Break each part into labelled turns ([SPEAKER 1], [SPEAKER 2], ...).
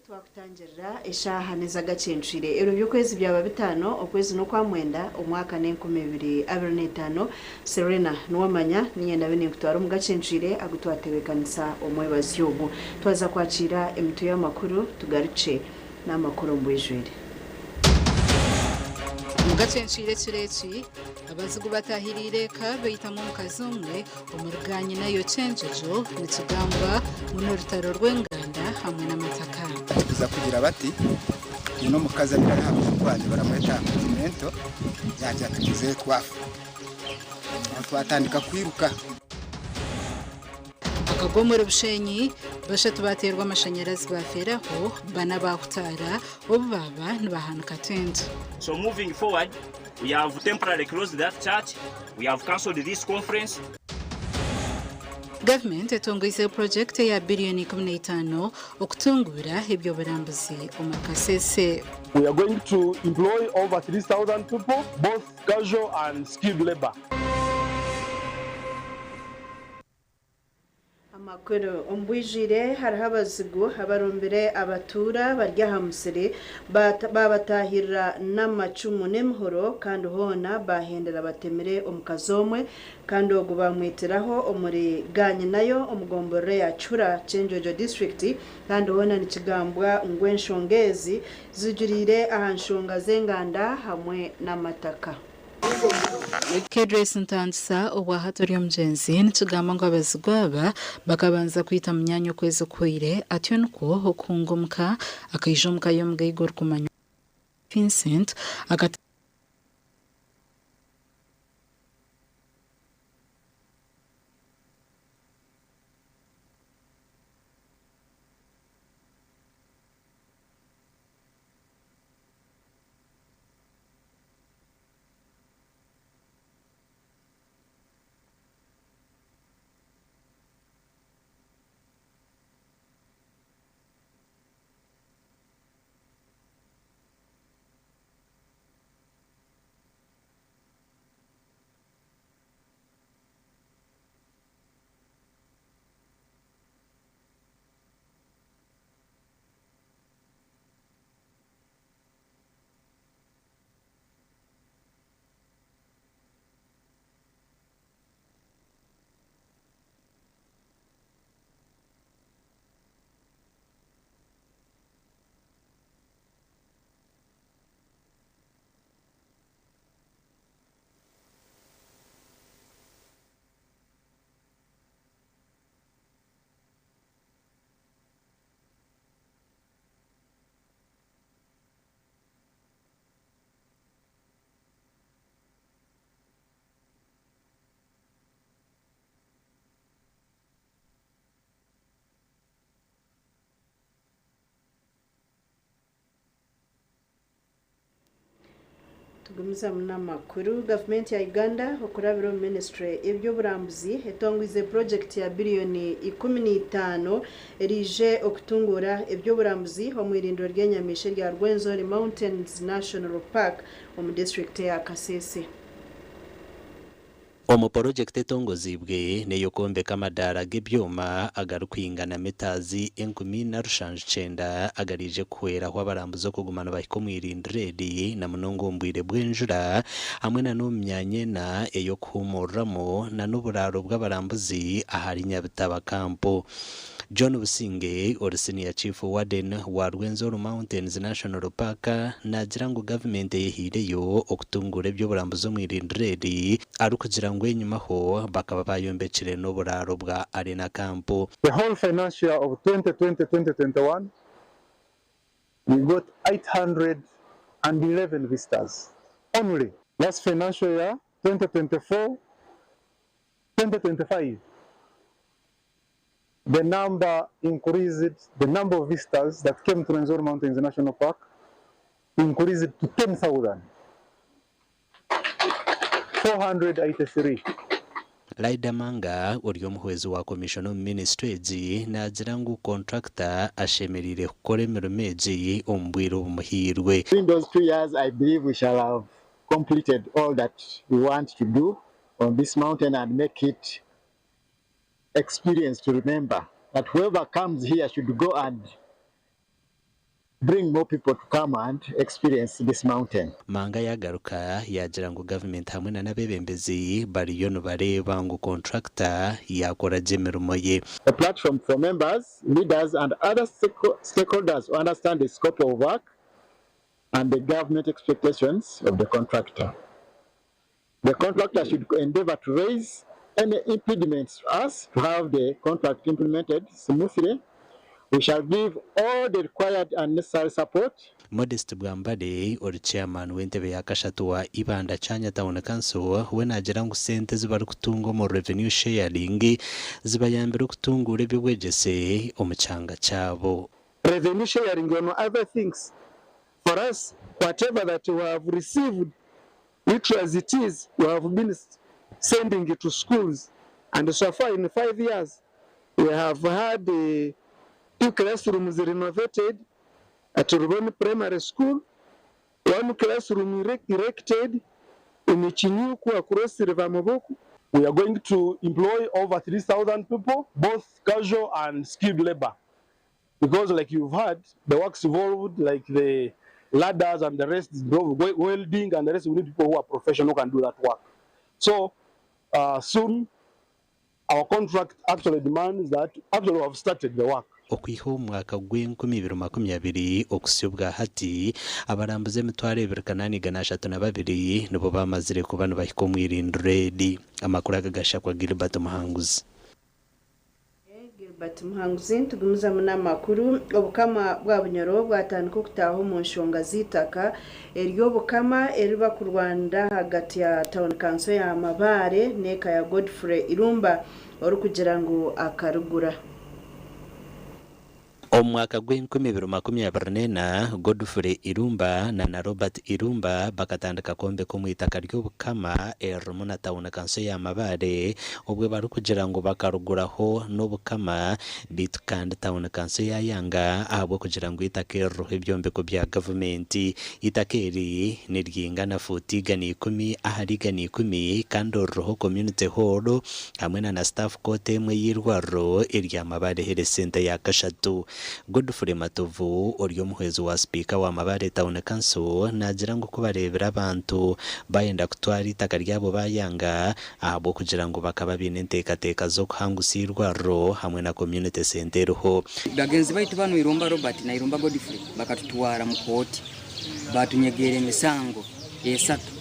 [SPEAKER 1] Twakutangirira eshaaha n'ez'agacencwire ebiro by'okwezi byaba bitaano okwezi n'okwamwenda omwaka n'e2025. Serena niwamanya niinyenda mbe ninkutwara omu gacencwire agu twatebeekanisa omwebazyo ogu. Twaza kwakiira emitwe y'amakuru tugarukye n'amakuru omu bwijwire.
[SPEAKER 2] Omu gacencwire ekiro eki, abazigu bataahiriire eka baitamu omukazi omwe omuri Ganyinayo Kyenjojo nikigambwa ngu n'orutaro rw'enganda hamwe n'amataka.
[SPEAKER 3] Kuza kugira bati, Nyine omukazi abaire ari aha mutwe gwangye baramweta Mento, yaagira ati tuzeyo twafa. Aho twatandika kwiruka.
[SPEAKER 2] Akagwa omuri Bushenyi, bashatu baateerwa amashanyarazi baafeeraho, bana baahutaara obu baaba nibahanika tenti.
[SPEAKER 4] So moving forward, we have temporarily closed that church, we have cancelled this conference.
[SPEAKER 2] Gavumenti etongoizeho purojekiti eya biriyoni 15 okutunguura eby'oburambuzi omuri Kasese.
[SPEAKER 5] We are going to employ over 3,000 people, both casual and skilled labour.
[SPEAKER 1] Amakuru omu bwijwire hariho abazigu abarumbire abatuura bari aha musiri baabataahirira n'amacumu n'emihoro kandi hoona baahendera batemire omukazi omwe kandi ogu baamwitiraho omuri Ganyinayo omu gomborora eya Kihura, Kyenjojo disiturikiti kandi hoona nikigambwa ngu enshonga ezi zijuriire aha nshonga z'enganda hamwe n'amataka.
[SPEAKER 2] Kedrace Ntandisa obwahati ori omugyenzi nikigambwa ngu abazigu aba bakabanza kwita munyaanya okwezi okuhweire atyo nikwo okuhunga omuka akaija omuka y'omugaiga orikumanywa nka Vincent akata
[SPEAKER 1] Tugumizamu n'amakuru. Gavumenti ya Uganda okurabira omu minisitule y'eby'oburambuzi etongoize purojekiti ya biriyoni 15 eriije okutunguura eby'oburambuzi omu irindiro ry'enyamaishwa erya Rwenzori Mountains National Park omu disiturikiti eya Kasese.
[SPEAKER 6] Omu porojekiti etongoziibwe n'ey'okwombeka amadaara g'ebyoma agarikwingana mitaazi 4700 agaraije kuhweraho abarambuzi okuguma nibahika omu irindiro eri na munonga omu bwire bw'enjura hamwe na n'omu myanya ena ey'okuhuumuriramu na n'oburaaro bw'abarambuzi ahari Nyabitaba Kampu. John Businge ori Senior Chief Warden wa Rwenzori Mountains National Park naagira ngu gavumenti eyehaireyo okutunguura eby'oburambuzi omu irindiro eri arikugira ngu enyimaho bakaba bayombekire n'oburaaro bwa Arena Camp.
[SPEAKER 5] The whole financial year of 2020-2021, we got 811 visitors only. Last financial year, 2024-2025, the number increased, the number of visitors that came to Rwenzori Mountains National Park increased to 10,483.
[SPEAKER 6] Lyda Manga ori omuhwezi wa komishona omu minisitule egi naagira ngu kontrakita ashemereire kukora emirimo egi omu bwire obumuhairwe.
[SPEAKER 7] During those 2 years, I believe we shall have completed all that we want to do on this mountain and make it experience to remember that whoever comes here should go and bring more people to come and experience this mountain.
[SPEAKER 6] Manga yagaruka yagira ngu gavumenti hamwe na n'abeebembezi bariyo nibareeba ngu kontrakita yakora gye emirimo ye.
[SPEAKER 7] A platform for members, leaders and other stakeholders to understand the scope of work and the government expectations of the contractor. The contractor should endeavor to raise any impediments to us to have the contract implemented smoothly. We shall give all the required and necessary support.
[SPEAKER 6] Modest Bwambale ori chairman w'entebe ya kashatu wa Ibanda Chanya Town Council we naagira ngu sente ezi barikutunga omu revenue sharing zibayambire okutunguura eby'obwegyese omu kyanga kyabo.
[SPEAKER 8] Revenue sharing on other things. For us, whatever that we have received, little as it is, we have been sending it to schools. And so far in 5 years, we have had 2 classrooms renovated at Ruboni Primary School, 1 classroom erected in Chinyuku across River Mubuku.
[SPEAKER 5] We are going to employ over 3,000 people, both casual and skilled labor. Because like you've heard, the works involved, like the ladders and the rest, welding and the rest, we need people who are professional who can do that work. So soon, our contract actually demands that actually we have started the work.
[SPEAKER 6] Okwiha omu mwaka gw'enkumi ibiri makumi abiri okusya obwa hati abarambuzi emitwaro ebiri kanaana igana ashatu na babiri nibo bamazire kuba nibahika omu irindiro eri. Amakuru aga gashakwa Gilbert Muhanguzi.
[SPEAKER 1] Gilbert Muhanguzi. Nitugumizamu n'amakuru. Obukama bwa Bunyoro bwatandika okutaaha omu nshonga z'eitaka ery'obukama eriba kurwanda hagati ya Town Council ya Mabaare n'eka ya Godfrey Irumba orikugira ngu akarugura.
[SPEAKER 6] Omu mwaka gw'enkumi ibiri makumi abiri n'ena Godfrey Irumba na Robert Irumba bakatandika kwombeka omu itaka ry'obukama eririmu na Town Council ya Mabaare obwe barikugira ngu bakaruguraho n'obukama beitu kandi Town Council yayanga ahabw'okugira ngu itaka eririho ebyombeko bya gavumenti. Itaka eri niryingana fuuti 110 ahari 110 kandi oruriho community hall hamwe na staff court emwe y'eirwariro erya Mabaare Health Center ya kashatu. Godfrey Matovu ori omuhwezi wa sipiika wa Mabaare Town Council naagira ngu kubareebera abantu bayenda kutwara itaka ryabo bayanga ahabw'okugira ngu bakaba baine enteekateeka z'okuhangusa eirwariro hamwe na community center eriho.
[SPEAKER 9] Bagenzi baitu bano Irumba Robert na Irumba Godfrey bakatutwara mu kooti batunyegera emisango esatu.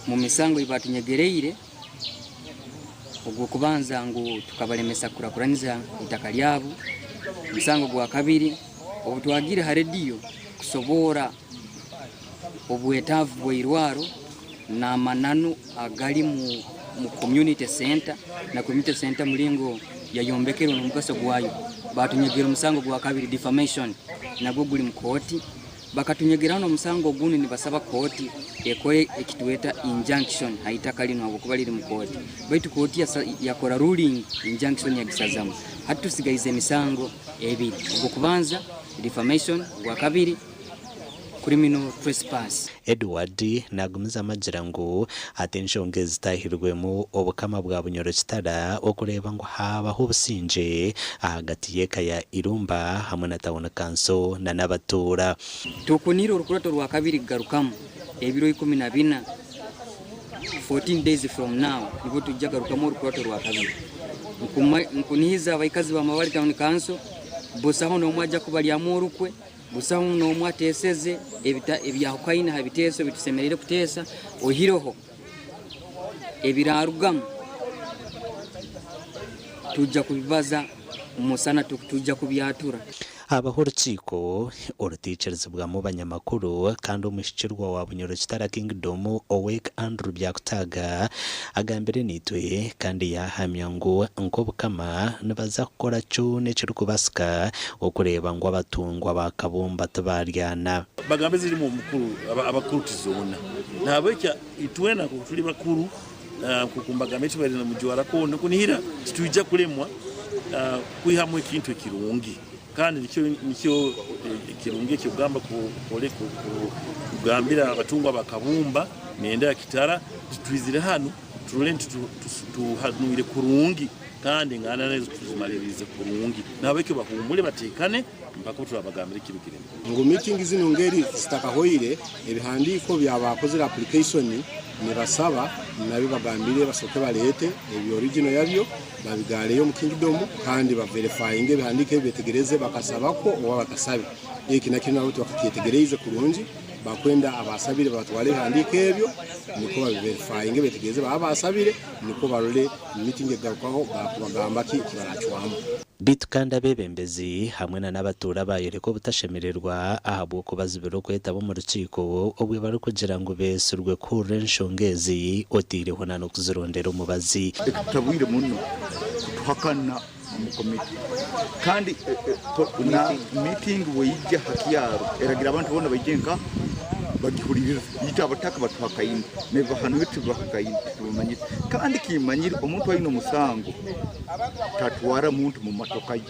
[SPEAKER 9] Mu misango ibatunyegereire ogwo kubanza ngu tukabalemesa kurakuraniza itaka ryabo. Musango gwa kabiri obutwagire ha rediyo kusobora obwetaavu bw'eirwaro n'amananu agali mu community center na community center mulingo yayombekerwe n'omugaso gwayo. Batunyegera omusango gwa kabiri defamation nagwo guli mu kooti. Bakatunyegera n'omusango ogundi nibasaba kooti ekore ekitweta injunction haitaka lino habwokuba liri mu kooti, baitu kooti yakora ruling injunction yagisazamu. Hati tusigaize emisango ebiri, ogwo kubanza defamation, ogwa kabiri criminal trespass.
[SPEAKER 6] Edward nagumizamu agira ngu ate enshonga ezitahirwemu obukama bwa Bunyoro Kitara okureeba ngu habaho obusingye ahagati y'eka ya Irumba hamwe na Town Council na n'abatuura.
[SPEAKER 9] Tukunire orukurato rwa kabiri kugarukamu ebiro 14, 14 days from now nibwo tujja garukamu orukurato rwa kabiri. Nkunihiza abaikazi ba Mabale Town Council busaho n'omwe ajja kubalyamu orukwe, busaho n'omwe ateeseze ebyahukaine ha biteeso ebitusemeriire kuteesa, oihireho ebirarugamu tujja kubibaza musana tujja kubyatura.
[SPEAKER 6] Habaho orukiiko orutaikirizibwamu banyamakuru kandi omuhikirwa wa Bunyoro Kitara Kingdom, Owek Andrew Byakutaaga agambire naitwe kandi yaahamya ngu nk'Obukama nibaza kukora kyona ekirikubasika okureeba ngu abatungwa ba Kabumba tibaaryana.
[SPEAKER 10] Bagambe ezirimu omukuru abakuru tizoona. Nahabwekyo itwena nkoku tuli bakuru nkoku mbagambire tubaire nimujwara kwona okunihira titwija kulemwa kwihamu ekintu ekirungi. Kandi nikyo nikyo ekirungi eky'okugamba kugambira abatungwa ba Kabumba nenda ya Kitara nti twizire hanu turole nti tuhanwire kurungi kandi enganda ezo tuzimaliriize kurungi. Nahabwekyo bahuumure bateekane mpaka obu turabagambira ekirugiremu.
[SPEAKER 11] Ngu meeting zinu ngeri zitakahoire, ebihandiiko bya baakozire application nibasaba nabyo bagambire basooke baleete ebi original yabyo babigareyo omu kingdom kandi ba verifyinge ebihandiiko ebi betegereze bakasabakwo oba batasabe. Eki nakyo nabo tibakakyetegereize kurungi bakwenda abasabire babatware ebihandiiko ebyo nikwo babi verifyinge betegereze baba basabire nikwo barole meeting egarukaho bakubagamba ki ekibaracwamu.
[SPEAKER 6] Beitu kandi abeebembezi hamwe na n'abatuura baayoreka obutashemererwa ahabw'okubazibira okwetaba omu rukiiko obwe barikugira ngu beetsirwe kuhurira enshonga ezi oteireho na n'okuzirondera omubazi.
[SPEAKER 12] Ekitutabwire muno kutuhakana omu komiti kandi na miitingi bweyija ha kyaro eragira abantu boona baije nka bagihuririze itwe abataka batuhakaine nebibahano tibibahakaine titubimanyire kandi kimanyire omuntu aine omusango tatwara muntu mu matoka ye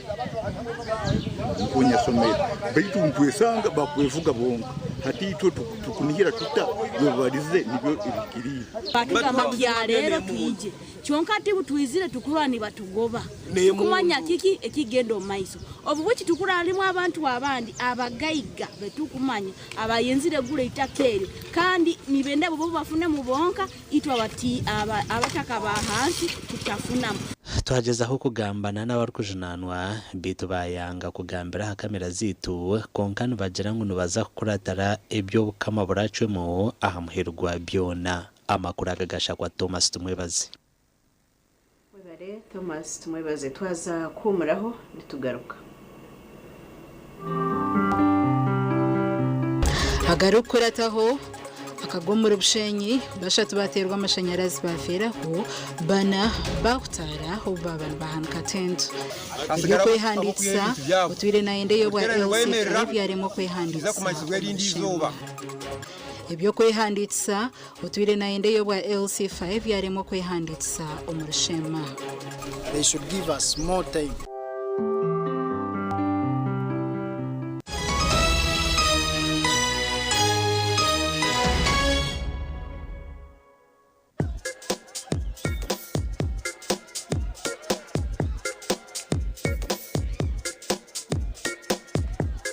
[SPEAKER 12] nkunyasomere baitu ntwesanga bakwevuga bonka hati itwe tukunihira tuta bebalize nibyo ebihikiriire.
[SPEAKER 13] Batugamba kyaleero twije kyonka tibutwizire tukurwa nibatugoba titukumanya kiki ekigenda omu maiso obu bwiki tukura harimu abantu abandi abagaiga betukumanya abayenzire gura eitaka eryo kandi nibenda bo bafunemu bonka Itwe abataka ba hansi tutafunamu.
[SPEAKER 6] Twagyezaho kugambana n'abarikujunaanwa beitu baayanga kugambira aha kamera zaitu kwonka nibagira ngu nibaza kukuratira ebi Obukama buracwemu aha muheru gwa byona. Amakuru aga gashakwa Thomas Tumwebaze.
[SPEAKER 1] Webare Thomas Tumwebaze twaza kuhumuraho nitugaruka.
[SPEAKER 2] Agarikukurataho akagwa omuri Bushenyi, bashatu bateerwa amashanyarazi bafeeraho, bana bahutaara obu baaba nibahanika tenti. Eby'okwehandiikisa, Otwire nayenda ey'obwa LC5 yaremwa okwehandiikisa omu Bushema. Eby'okwehandiikisa, Otwire nayenda ey'obwa LC5 yaremwa okwehandiikisa omuri Sheema.
[SPEAKER 14] They should give us more time.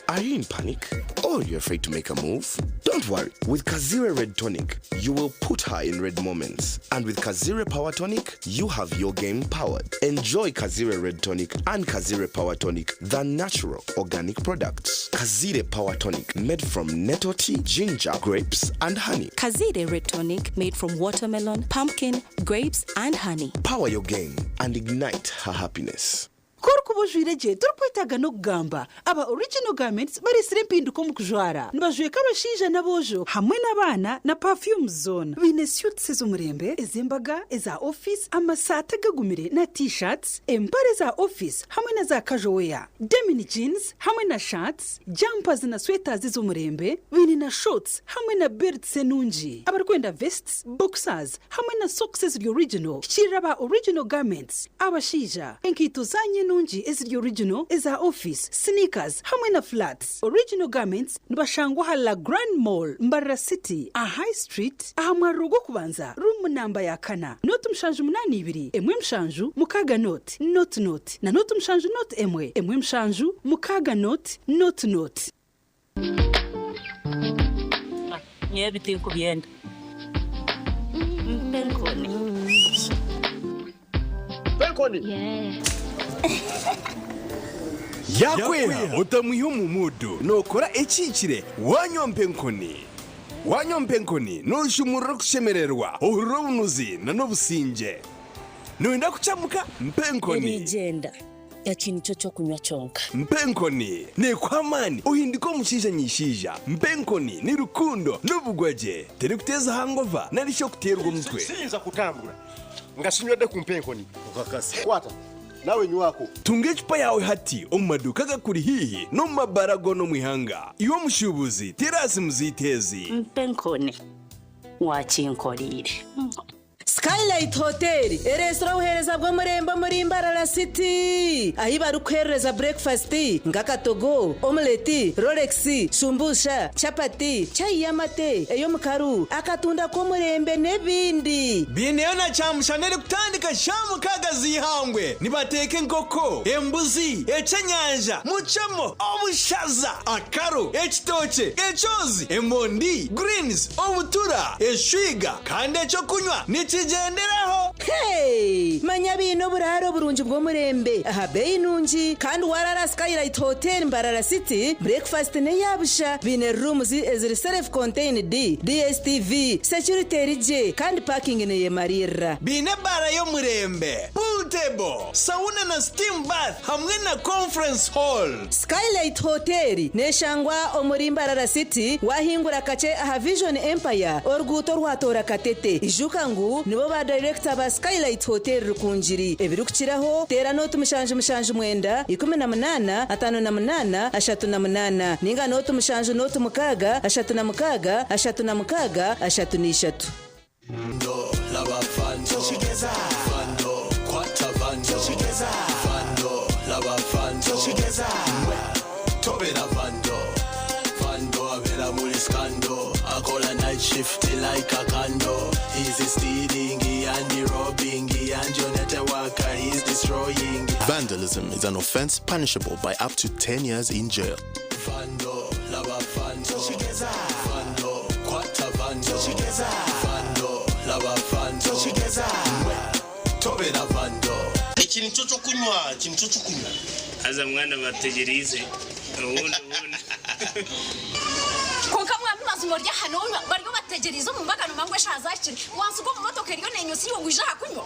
[SPEAKER 15] Are you in panic or you're afraid to make a move? Don't worry. With Kazire Red Tonic, you will put her in red moments. And with Kazire Power Tonic, you have your game powered. Enjoy Kazire Red Tonic and Kazire Power Tonic, the natural organic products. Kazire Power Tonic, made from nettle tea, ginger, grapes, and honey.
[SPEAKER 16] Kazire Red Tonic, made from watermelon, pumpkin, grapes, and honey.
[SPEAKER 15] Power your game and ignite her happiness.
[SPEAKER 17] Ku orikuba ojwaire gye torikwetaaga n'okugamba. Aba Original Garments bareetsire empinduka omu kujwara. Nibajweka abashaija n'aboojo hamwe n'abaana na perfumes zoona. Baine suits ez'omurembe, ez'embaga, eza ofiisi, amasaati agagumire na T-shirts, empare za ofiisi hamwe na za casual wear, denim jeans hamwe na shirts, jumpers na sweaters ez'omurembe. Baine na shorts hamwe na belts enungi. Abarikwenda vests, boxers hamwe na socks eziri original, hikiirira aba Original Garments. Abashaija, enkaito zaanyu enungi eziri original, eza ofiisi, sneakers hamwe na flats. Original Garments nibashangwa aha La Grande Mall, Mbarara City, aha High Street, aha mwariro gw'okubanza, ruumu namba ya kana, nooti mushanju munaana ibiri, emwe mushanju, mukaaga nooti, nooti nooti, na nooti mushanju nooti emwe, emwe mushanju, mukaaga nooti, nooti nooti.
[SPEAKER 18] Nyowe ebi tinkubyenda. Mpa enkoni.
[SPEAKER 19] Mpenkoni.
[SPEAKER 15] Yakweha otamwiha omu muudu nookora ekihikire wanywa Mpenkoni. Wanywa Mpenkoni nooshumurura okushemererwa, ohurira obunuzi n'obusingye. Nooyenda kucamuka? Mpenkoni.
[SPEAKER 20] Erigyenda. Eki nikyo ky'okunywa kyonka.
[SPEAKER 15] Mpa enkoni neekuha amaani ohindike omushaija nyishaija. Mpa enkoni ni rukundo n'obugwagye. Terikuteeza hangova nari shi okuteerwa omutwe.
[SPEAKER 19] Siyinza kutambura nga sinywedde ku mpa enkoni. Okakasa. Kwata nawe nywako.
[SPEAKER 15] Tunga ecupa yaawe hati omu maduuka agakuri haihi n'omu mabaara goona omu ihanga. Iwe omushuubuzi, teera aha simu zaitu ezi.
[SPEAKER 20] Mpa enkoni wakinkoreire.
[SPEAKER 21] Skylight Hotel ereetsire obuheereza bw'omurembe omuri Mbarara City ahi barikukuheerereza burekifasiti nk'akatogo, omuleti, rolex, shumbusha, chapati, chai y'amate, ey'omukaru, akatunda k'omurembe n'ebindi.
[SPEAKER 22] Baineyo na kyamushana erikutandika shaaha mukaaga z'eihangwe. Nibateeka enkoko, embuzi, ekyenyanja, mucemo, obushaza, akaro, ekitookye, ekyozi, emondi, greens, obutura, eshwiga, Kandi eky'okunywa nikigyenderaho.
[SPEAKER 21] Hey! Manya baine oburaaro burungi bw'omurembe aha beeyi nungi kandi waaraara Skylight Hotel Mbarara City, breakfast n'eya busha. Baine rooms eziri self contained, DSTV, security eri gye kandi parking neyemariirira.
[SPEAKER 22] Baine ebaara y'omurembe, pool table, sauna na steam bath hamwe na conference hall.
[SPEAKER 21] Skylight Hotel neshangwa omuri Mbarara City wahingura kakye aha Vision Empire oruguuto orwatoora Katete. Ijuka ngu nibo ba dayirekita ba Skylight Hotel Rukungiri. Ebirikukiraho teera nooti 779 18 58 38 ninga nooti 7 nooti 6 36 36 33.
[SPEAKER 23] Vandalism is an offense punishable by up to 10 years in jail.
[SPEAKER 24] Eki nikyo ky'okunywa, eki nikyo ky'okunywa.
[SPEAKER 4] Haza mwana bategyereize obundi obundi.
[SPEAKER 25] Kwonka mwami mazima ori aha nonywa bariyo bategyereize omu mbaga nomanya ngu eshaaha zahikire wansiga omu motoka eriyo nenywa iwe ngu ija aha kunywa.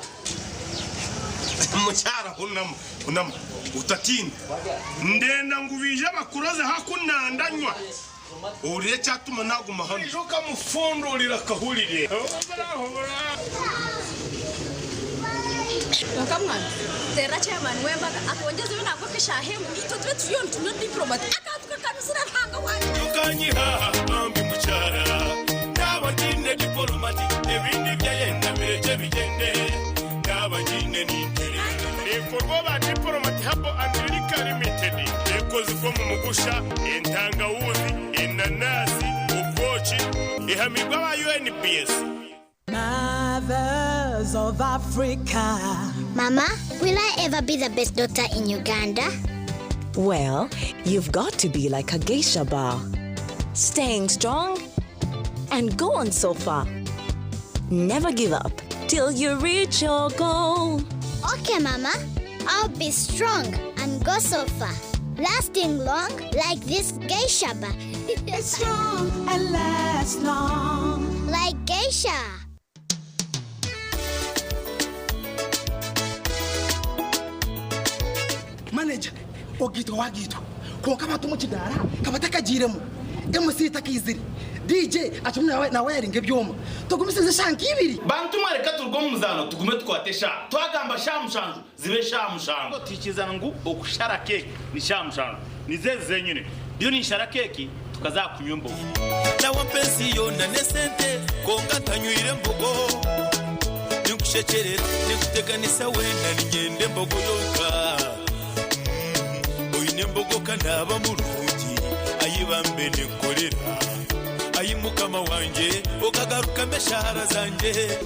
[SPEAKER 24] Mukyara hunama, hunama otatiina. Ndenda ngu baije bakuroze haku nandanywa. Ohurire ekyatuma naguma hanu. Oija okamufundurira akahurire.
[SPEAKER 25] Kwonka mwana terera chairman w'embaga atwongyezeyo nangwa nk'eshaaha emwe itwe tube turiyo nitunywa diplomat akantu kakanuzire Ruhanga wangye.
[SPEAKER 24] Tokanyiha bambi mukyara Naaba ngiine dipolomati Ebindi byayenda birekye bigyende Naaba ngiine ninterera. Ekorwa aba Diplomat Herbal and Liquor Limited ekozirwe omu mugusha, entangawuzi, enanasi, obwoki, ehamirwe aba UNBS.
[SPEAKER 26] Mothers of Africa.
[SPEAKER 27] Mama, will I ever be the best doctor in Uganda?
[SPEAKER 16] Well, you've got to be like a geisha bar. Staying strong and go on so far. Never give up till you reach your goal.
[SPEAKER 27] Okay, Mama. I'll be strong and go so far. Lasting long like this geisha bar.
[SPEAKER 26] It's strong and lasts long.
[SPEAKER 27] Like geisha.
[SPEAKER 28] Manager, ogaitwa wagaitwa kwonka abantu omu kidaara ka batakagiiremu, MC takaizire, DJ akirimu nawayaringa ebyoma. Tugumisirize eshaaha nk'ibiri.
[SPEAKER 29] Bantu mwe reka turuge omu muzaano tugume tukwate eshaaha. Twagamba shaaha mushanju zibe eshaaha mushanju. Twikiriza ngu okushara keeki ni shaaha mushanju. Nizo ezi zenyine. Ndiyo ninshara keeki tukaza aha kunywa embogo.
[SPEAKER 30] Nawe ampa ensi yoona n'esente kwonka ntanywire mbogo. Ninkushekyerera, ninkuteganisa weena niinyenda embogo yonka. Oine embogo ka naaba murungi, ai bambe ninkukorera. Ai Mukama wangye, okagarukamu eshaara zangye.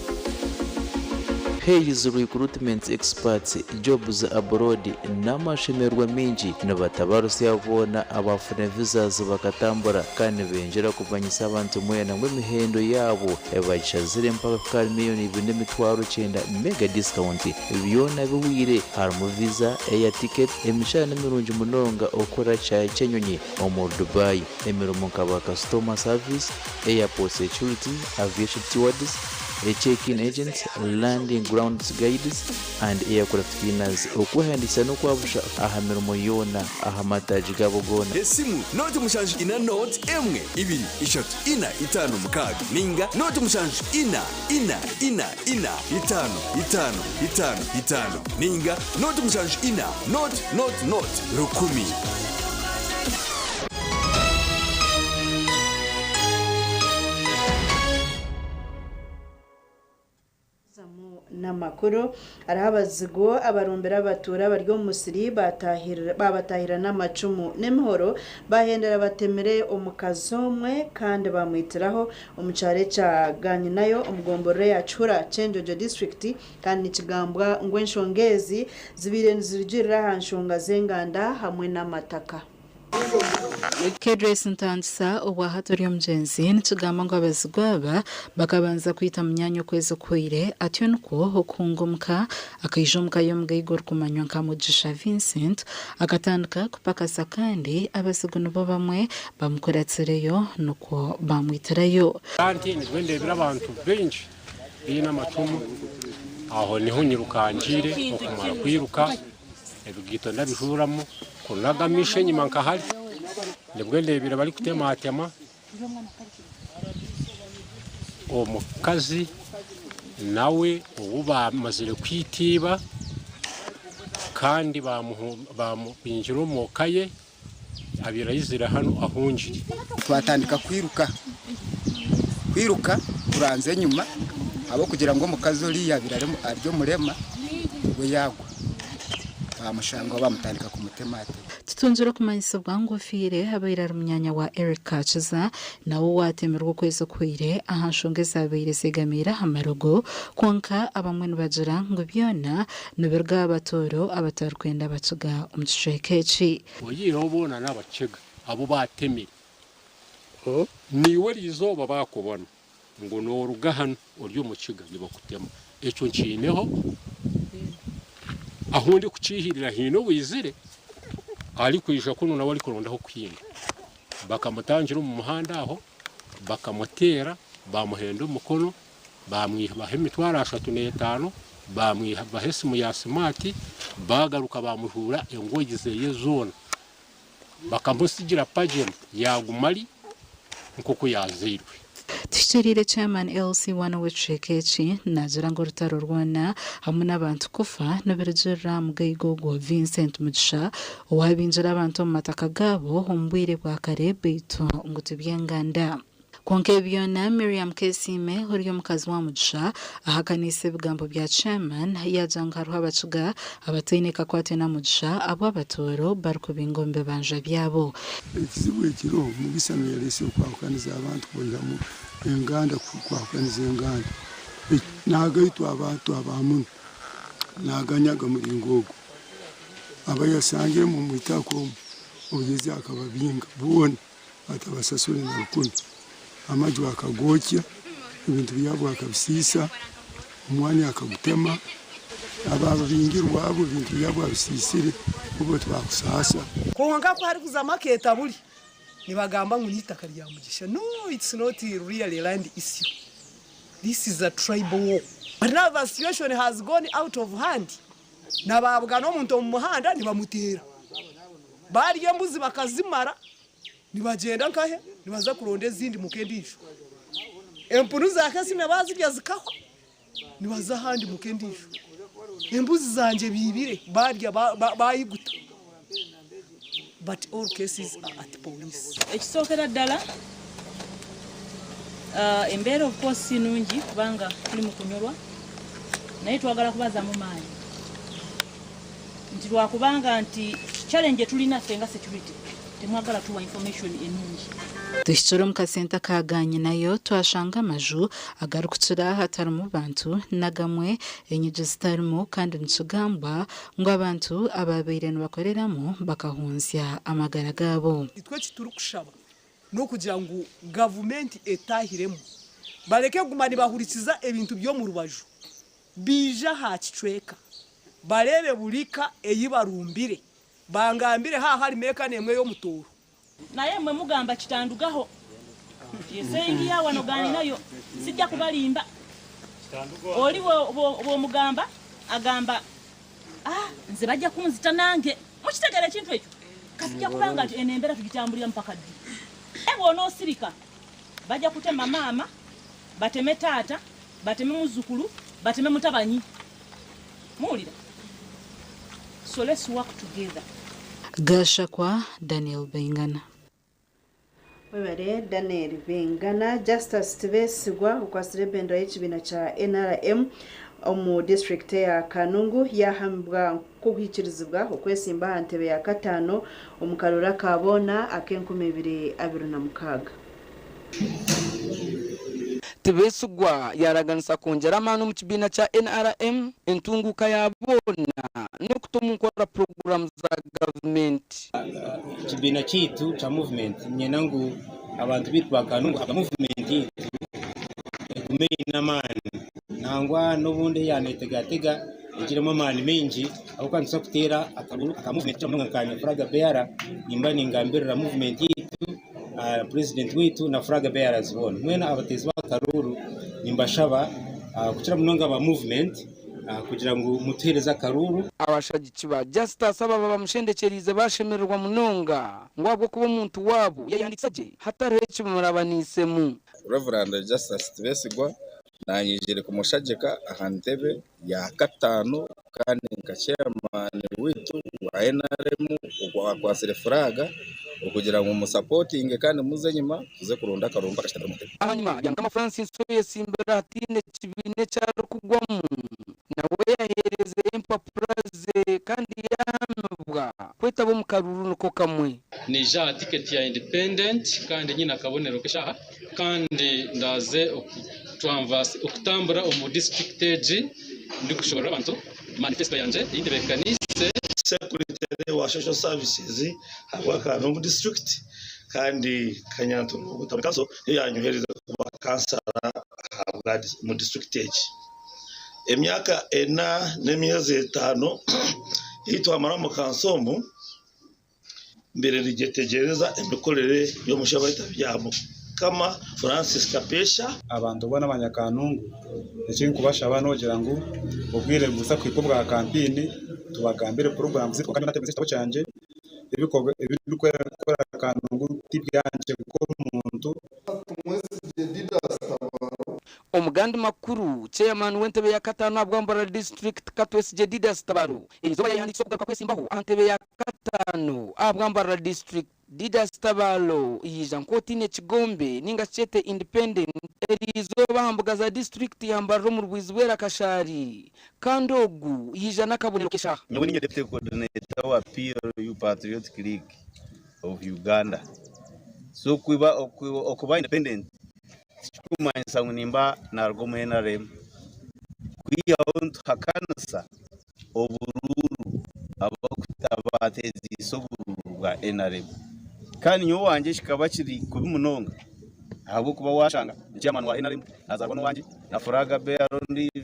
[SPEAKER 3] Hayes Recruitment Experts Jobs Abroad n'amashemererwa maingi nibatabarusya boona abaafuna visas bakatambura kandi nibengyera kumanyisa abantu mwena ngu emihendo yaabo bagishazire mpaka kuhika ahari miriyoni 2,900 mega discount byona bihweire harimu visa, air ticket, emishara nimirungi munonga okukora kishaayi ky'enyonyi omuri Dubai, emirimo nka ba customer service, airport security, aviation stewards, check-in agents, landing grounds guides and aircraft cleaners. Okwehandiikisa n'okwabusha aha mirimo yoona aha mataagi gaabo goona.
[SPEAKER 5] Esimu, nooti 74 nooti 1 2 3 4 5 6 ninga nooti 7 4 4 4 4 5 5 5 5 ninga nooti 7 4 nooti nooti nooti 1000.
[SPEAKER 1] N'amakuru hariho abazigu abarumbire abatuura bari omu musiri babatahirira n'amacumu n'emihoro bahendera batemire omukazi omwe kandi bamwitiraho omu kyaro ekya Ganyinayo omu gomborora eya Kihura Kyenjojo disiturikiti kandi nikigambwa ngu enshonga ezi zibaire nizirugirira aha nshonga z'enganda hamwe n'amataka.
[SPEAKER 2] Kedrace Ntandisa obwahati ori omugyenzi nikigambwa ngu abazigu aba bakabanza kwita munyaanya okwezi okuhweire atyo nikwo okuhunga omuka akaija omuka y'omugaiga orikumanywa nka Mugisha Vincent akatandika kupakasa kandi abazigu nibo bamwe bamukuratsireyo nikwo bamwitirayo.
[SPEAKER 6] Anti nibwo ndebire abantu baingi baine amacumu, aho niho nyirukangiire okumara kwiruka. Ebigaito ndabijuuramu kunaga amaisho enyima nka hari, nibwo ndeebire barikutematema omukazi nawe ou baamazire kwita iba kandi baamubingira omu ka ye abaire aizire hanu ahungire.
[SPEAKER 7] Twatandika kwiruka, kwiruka turanzya enyima ahabw'okugira ngu omukazi oriya abaire ari omurema we yaagwa baamushangaho baamutandika kumutematema.
[SPEAKER 2] Tutungire okumanyisibwa ngu ofiire abaire ari munyaanya wa Eric Kakiza nawe owaatemirwe okwezi okuhweire aha nshonga ezaabaire zeegamiire aha marogo kwonka abamwe nibagira ngu byona Nibiruga aha batooro abatarikwenda abakiga omu kicweka eki.
[SPEAKER 6] Oyihireho boona n'abakiga abu baatemire, naiwe eriizooba baakubona ngu nooruga hanu ori omukiga nibakutema. Ekyo nkiineho ahu ndikukiihirira haine owaizire arikwija kunu nawe arikuronda ah'okuhinga. Bakamutangira omu muhanda aho, bakamuteera, baamuhenda omukono. Baamwihaho emitwaro 35, baamwihaho esimu ya simaati, baagaruka baamujuura engoyi ze zoona. Bakamutsigira pajema yaaguma ari nk'oku yaazairwe.
[SPEAKER 2] Tuhikiriire Chairman LC I ow'ekicweka eki naagira ngu orutaro rwona hamwe n'abantu kufa nibirugirira aha mugaiga ogwo Vincent Mugisha owaabingire abantu omu mataka gaabo omu bwire bwa kare beitu ngu tiby'enganda. Kwonka ebi byona, Miriam Kesiime ori omukazi wa Mugisha ahakaniise ebigambo bya Chairman yaagira ngu hariho abakiga abataine kakwate na Mugisha abu abatooro barikubinga omu bibanja byabo.
[SPEAKER 8] Ekizibu ekiriho, Mugisa niwe yareesire okwahukaniza abantu kubaihamu enganda kwahukaniza enganda. Nagaitwa abantu aba muno naganyaga muringo ogu. Abayasangiremu omu itaka omu, obugezi akababinga boona. Atabasasure na rukumi. Amaju akagokya, ebintu byabo akabisiisa, omwani akagutema, abaababingirwe abo ebintu byabo abisiisire, obwo tibaakusaasa.
[SPEAKER 9] Kwonka ku harikuzamu akeeta buri, nibagamba ngu n'eitaka rya Mugisha. No, it's not really a land issue. This is a tribal war. But now the situation has gone out of hand. Na baabugana omuntu omu muhanda nibamuteera. Baarya embuzi bakazimara, nibagyenda nkahe? Nibaza kuronda ezindi muka endiijo. Empunu za Kesine baazirya zikahwa, nibaza ahandi muka endiijo. Embuzi zangye baibire, baarya baayiguta. But all cases are at police.
[SPEAKER 10] Ekisookera ddala, embeera of course si nungi kubanga tuli mu kunyolwa naye twagala kubazaamu maanyi nti lwakubanga nti challenge tulina ffe nga security temwagala tuwa information enungi.
[SPEAKER 2] Tuhikire omu kasenta ka Ganyinayo twashanga amaju agarikukira hatarimu bantu n'agamwe enyigi zitarimu kandi nikigambwa ngu abantu ababaire nibakoreramu bakahunzya amagara gaabo.
[SPEAKER 9] Itwe eki turikushaba n'okugira ngu gavumenti etaahiremu bareke kuguma nibahurikiza ebintu by'omu rubaju baije aha kicweka bareebe buri ka ei barumbire bangambire haaba harimu eka n'emwe y'omutooro.
[SPEAKER 10] Naye mwe mugamba kitandugaho. Esengi ya wano ganinayo sijja kubalimba. Oli bw'omugamba agamba ah, nze bajja kunzita nange. Mukitegera ekintu ekyo? Katujja kubanga nti eno embeera tugitambulira mpaka ddi? Naye bw'onoosirika bajja kutema maama, bateme taata, bateme muzzukulu, bateme mutabanyi. Muwulira? So let's work together.
[SPEAKER 2] Gashakwa Daniel Baingana.
[SPEAKER 1] Webare Daniel Baingana. Justus Tibesigwa okwatsire ebendera y'ekibiina kya NRM omu disiturikiti eya Kanungu yahamibwa nk'okuhikirizibwa okwesimba aha ntebe ya kataano omu karuuru aka boona ak'enkumi ibiri abiri na mukaaga.
[SPEAKER 11] Tibesigwa yaraganisa kwongyera amaani omu kibiina kya NRM, entunguuka ya boona n'okuta omu nkora puroguraamu za gavumenti.
[SPEAKER 12] Ekibiina kyaitu kya movement niinyenda ngu abantu baitu ba Kanungu aba movement yaitu egume eine amaani nangwa n'obundi yanetegatega egiremu amaani maingi ahabw'okuba nituza kuteera akaruru aka movement kukira munonga nka nyine flag bearer nimba ningambirira movement yaitu president waitu na flag bearers boona. Mbwenu abateezi b'akaruuru nimbashaba kukira munonga aba movement kugira ngu mutuheereze akaruuru.
[SPEAKER 11] Abashagiki ba Justus ababa bamushendekyereize bashemererwa munonga ngu ahabw'okuba omuntu waabo yayehandiikisa gye hatariho eki bamurabaniisemu.
[SPEAKER 13] Rev. Justus Tibesigwa nanyijire kumushagika aha ntebe ya kataano kandi nka chairman waitu wa NRM akwatsire furaaga okugira ngu musapotinge kandi muze enyima tuze kuronda akaruru mpaka kitandikire omu ntebe.
[SPEAKER 11] Ahanyima, Byamukama Francis oyesimbire hataine kibiina eki arikugwamu nawe yaheerezeyo empapura ze kandi yahamibwa kwetaba omu karuuru niko kamwe.
[SPEAKER 14] Naija aha tiketi ya independent kandi nyine akabonero k'eshaaha kandi ndaaze okutambura omu disiturikiti egi ndikushoborera abantu manifesito yangye ei ntebeekaniise.
[SPEAKER 15] Sekuritare wa Social Services ahabwa Kanungu District kandi Kanyantungu Town Council niyo yanyohereza kuba kansara ahabwa omu disiturikiti egi. Emyaka ena n'emyezi etaano ei twamara omu kanso omu, mbaire nigyetegyereza emikorere y'omushaija Byamukama Francis Kapesha.
[SPEAKER 17] Abantu boona abanyakanungu eki nkubashaba nogira ngu obwire nibuza kuhika obwa kampeyini tubagambire puroguramu zaitu kwonka nyowe natebeekanise ekitabo kyangye ebikorwa ebi ndikukora Kanungu tibyangye nk'omuntu.
[SPEAKER 11] Omugandi makuru, Chairman w'entebe ya kataano ahabwa Mbarara District Katwesigye Didas Tabaro erizooba yayehandiikisa okugaruka kwesimbaho aha ntebe ya kataano ahabwa Mbarara District. Didas Tabaro yaija nk'otaine kigombe ninga shi kyete Independent eriizooba aha mbuga za disiturikiti ya Mbarara omu rwizi bwera Kashari kandi ogu yaija n'akabonero k'eshaaha.
[SPEAKER 18] Nyowe ninye Deputy Coordinator wa PLU Patriotic League of Uganda. So okuba independent tikikumanyisa ngu nimba naruga omu NRM. Kwihaho nituhakanisa oburuuru abateziise oburuuru bwa NRM. Kandi nyowe owangye kikaba kiri kubi munonga ahabw'okuba washanga chairman wa NRM nazaarwa n'owangye na flag bearer ondiijo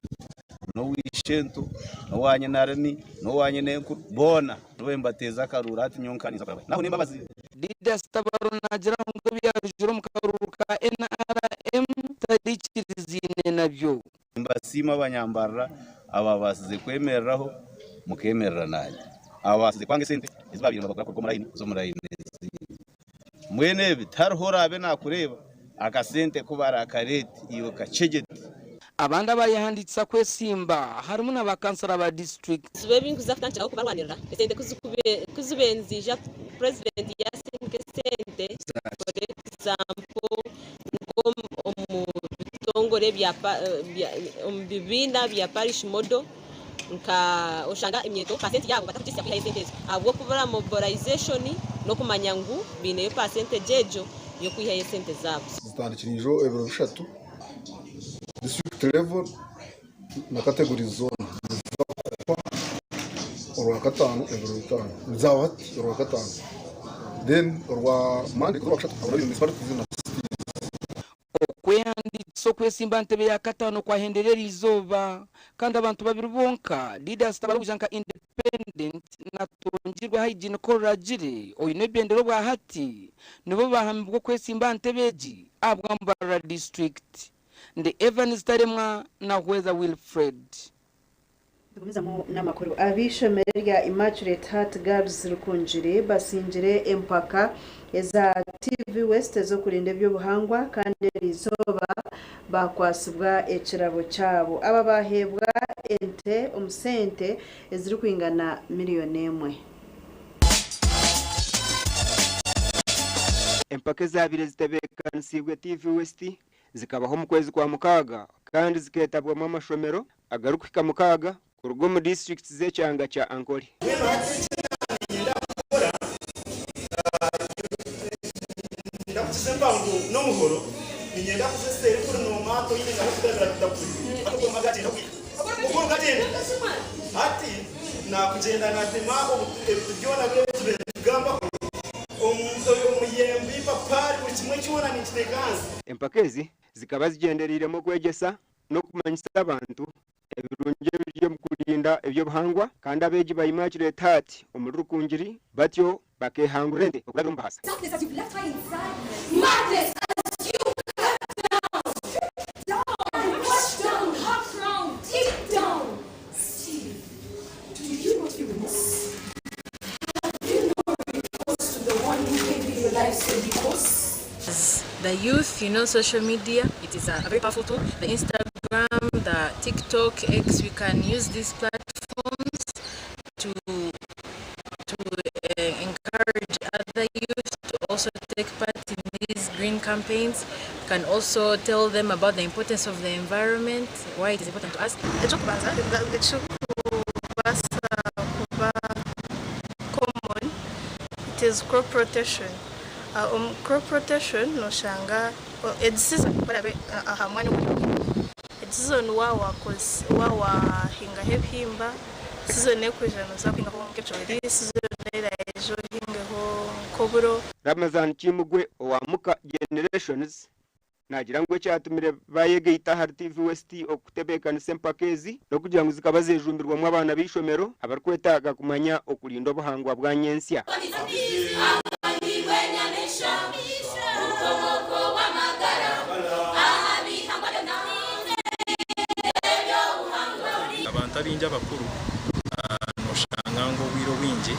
[SPEAKER 18] n'oweishento n'owa nyinarimi n'owa nyinenkuru boona nibo nibateeza akaruuru hati nyowe nka ninza kurabayo. Naho n'embabazi.
[SPEAKER 11] Didas Tabaro naagira ngu ebyarugire omu karuuru ka NRM tariikirizaine nabyo.
[SPEAKER 18] Nimbasiima abanyambarara ababaasize kwemereraho mukeemerera naanye, ababaasize kwanga esente ezi baabaire nibabagura kuruga omu layini kuza omu layini ezindi. Mbwenu ebi tihariho oraabe naakureeba akasente ku baraakareete iwe kakyegyete.
[SPEAKER 11] Abandi abayehandiikisa kwesimba harimu na ba kansara ba disiturikiti.
[SPEAKER 19] Ebizibu ebi nkuza kutandikiraho kubarwanirira esente kuzibire niziija president yasindika esente for example nk'omu bitongore omu bibiina bya parish model nka oshanga emyeto pasenti yaabo batakugitsya kwihayo esente ezo ahabw'okubura mobilization n'okumanya ngu baineyo percentage egyo. y'okwihayo esente zaabo.
[SPEAKER 4] Zitandikire ijo ebiro bishatu, district level na categories zoona niziza kuhwa orwakataano ebiro bitaano, nizahwa hati orwakataano then orwa Monday orwakushatu abari omu municipalities na cities.
[SPEAKER 11] Okwehandiikisa okwesimba aha ntebe ya kataano kwahendera eriizooba kandi abantu babiri bonka, Didas Tabarugya nka Independent na Tungirwe Hygiene Koragire oine ebendera obwahati nibo bahamibwa okwesimba aha ntebe egi ahabwa Mbarara District. Ndi Evans Taremwa na Hweza Wilfred.
[SPEAKER 1] Tugumizamu n'amakuru. Ab'eishomero erya Immaculate Heart Girls Rukungiri basingire empaka eza TV West ez'okurinda eby'obuhangwa kandi eriizooba baakwatsibwa ekirabo kyabo. Aba baaheebwa ente omu sente ezirikwingana miriyoni emwe.
[SPEAKER 16] Empaka ezaabaire zitebeekanisiibwe TV West zikabaho omu kwezi kwa mukaaga kandi zikeetabwamu amashomero agarikuhika mukaaga kuruga omu disiturikiti z'ekyanga kya Ankole.
[SPEAKER 20] Mbwenu hati eki naanye niinyenda kukora, ndakukiza empango n'omuhoro, niinyenda kuza eseeri kuri noomaato oine nka rukugabira rutakuri. Hati ogwo gagyenda ogwika. Mukuru gagyenda. Hati naakugyenda naatema ebiti byona biri ebi tubaire nitugambaho, omuyembe, eipapaari, buri kimwe kyona ninkiteeka ahansi.
[SPEAKER 16] Empaka ezi zikaba zigyendereiremu okwegyesa n'okumanyisa abantu ebirungi ebiri omu kurinda eby'obuhangwa kandi abeegi ba Immaculate Heart omuri Rukungiri batyo bakeehangurira ente okurabira omu bahaasa.
[SPEAKER 21] The youth, you know, social media, it is a very powerful tool. The Instagram, the TikTok, X, we can use these platforms to to encourage other youth to also take part in these green campaigns. We can also tell them about the importance of the environment, why it is important to us.
[SPEAKER 22] Eky'okubanza ekirikubaasa kuba common it is crop rotation. Omu crop rotation noshanga egi season barabe aha mwanya ogu orikuhinga. Egi season waaba wahingaho ebihimba, season erikwija noza kuhingaho nk'ebicoori, season eraija ohingeho nk'oburo.
[SPEAKER 16] Ramazan Kimugwe owa Muka Generations naagira ngu ekyatumire baayegaita ahari TV West okutebeekanisa empaka ezi n'okugira ngu zikaba zeejumbirwamu abaana b'eishomero abarikwetaaga kumanya okurinda obuhangwa bwa nyentsya.
[SPEAKER 14] Abantu abaingi abakuru noshanga ngu obwire obwingi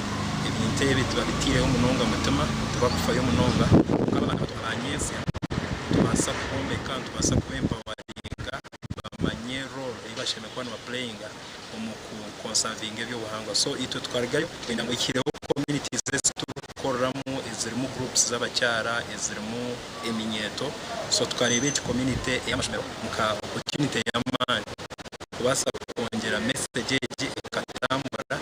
[SPEAKER 14] ebintu ebi tibabitaireho munonga mutima, tibakufayo munonga kwonka abaana bato aba nyentsya nitubaasa kubombeka, nitubaasa kuba empawaringa bamanye role ei bashemereire kuba nibapureyinga omu ku konsavinga eby'obuhangwa. So itwe tukarugayo kwenda ngu ihireho communities ezi turikukoreramu ezirimu groups z'abakyara, ezirimu eminyeeto so tukareeba egi community ey'amashomero nka opportunity y'amaani kubaasa kwongyera message egi ekatambura.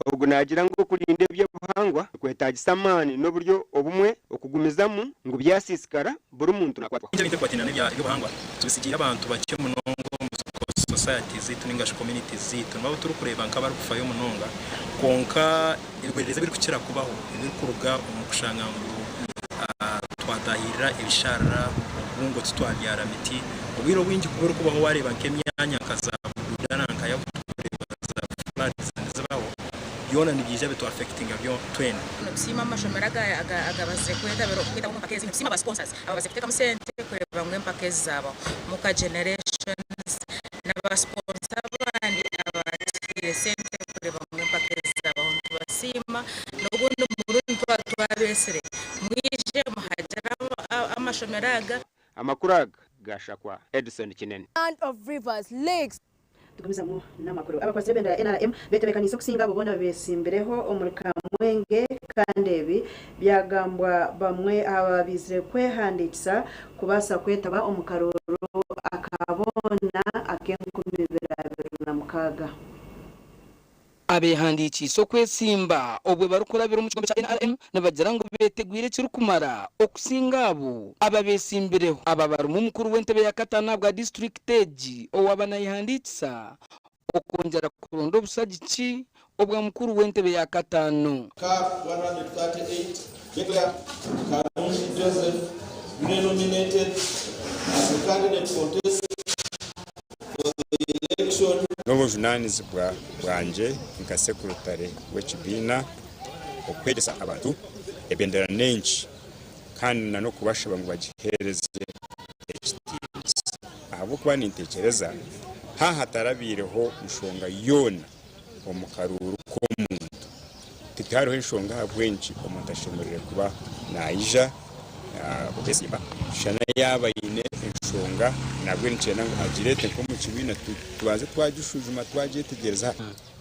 [SPEAKER 16] Ogu naagira ngu okurinda eby'obuhangwa nikwetaagisa amaani n'oburyo obumwe okugumizamu ngu byasiisikara buri muntu nakwatwaho.
[SPEAKER 14] Bingi ebintu ebikwatiraine n'eby'obuhangwa tubisigiire abantu bakye munonga omu society zaitu ninga shi communities zaitu nibo abu turikureeba nk'abarikufayo munonga kwonka ebigwererezi ebirikukira kubaho ebirikuruga omu kushanga ngu twatahirira ebisharara obubungo titwabyara miti obwire obwingi ku burikubaho wareeba nk'emyanya nka za Bududana nka Yakutureeba za floods nizibaho byona nibyija bitu affectinga twena.
[SPEAKER 21] Nitusiima amashomero agabazire kwetabira okwetaho omu mpaka ezi. Nitusiima ba sponsors ababazire kuteekamu sente kureeba ngu empaka ezi zaabaho. Muka Generations na ba sponsor abandi abatuhaire sente kureeba ngu empaka ezi zaabaho. Nitubasiima n'ogundi murundi twaba twabeetsire mwije muhagire amashomero aga.
[SPEAKER 16] Amakuru aga gaashakwa Edson Kinene.
[SPEAKER 23] Land of rivers, lakes.
[SPEAKER 1] Tugumizamu n'amakuru. Abakwasi b'ebendera ya NRM betebeekaniise okusinga abo boona abeesimbireho omuri Kamwenge kandi ebi byagambwa bamwe aha babaizire kwehandiikisa kubaasa kwetaba omu karuuru aka boona ak'enkumi 2026.
[SPEAKER 11] Abeehandiikiise okwesimba obwe barikurabira omu kigombe kya NRM nibagira ngu beetegwire ekirikumara okusinga abo ababeesimbireho. Aba barimu omukuru w'entebe ya kataano ahabwa disiturikiti egi owaaba nayehandiikisa okwongyera kuronda obushagiki obwa mukuru w'entebe ya kataano.
[SPEAKER 3] Cap 138 declare Karungi Joseph duly nominated as a candidate contest for the election.
[SPEAKER 5] N'obujunaanizibwa bwangye nka sekurutare w'ekibiina okwegyesa abantu ebendera n'enki kandi na n'okubashaba ngu bagiheereze ekitiinisa ahabw'okuba nintekyereza haaha hatarabaireho nshonga yoona omu karuuru k'omuntu. Tihariho enshonga ahabw'enki omuntu ashemereire kuba naija kwesimba. Shana yaaba aine enshonga nabwe nikyenda ngu agireete nk'omu kibiina tubanze twagishwijuma twagyetegyereza.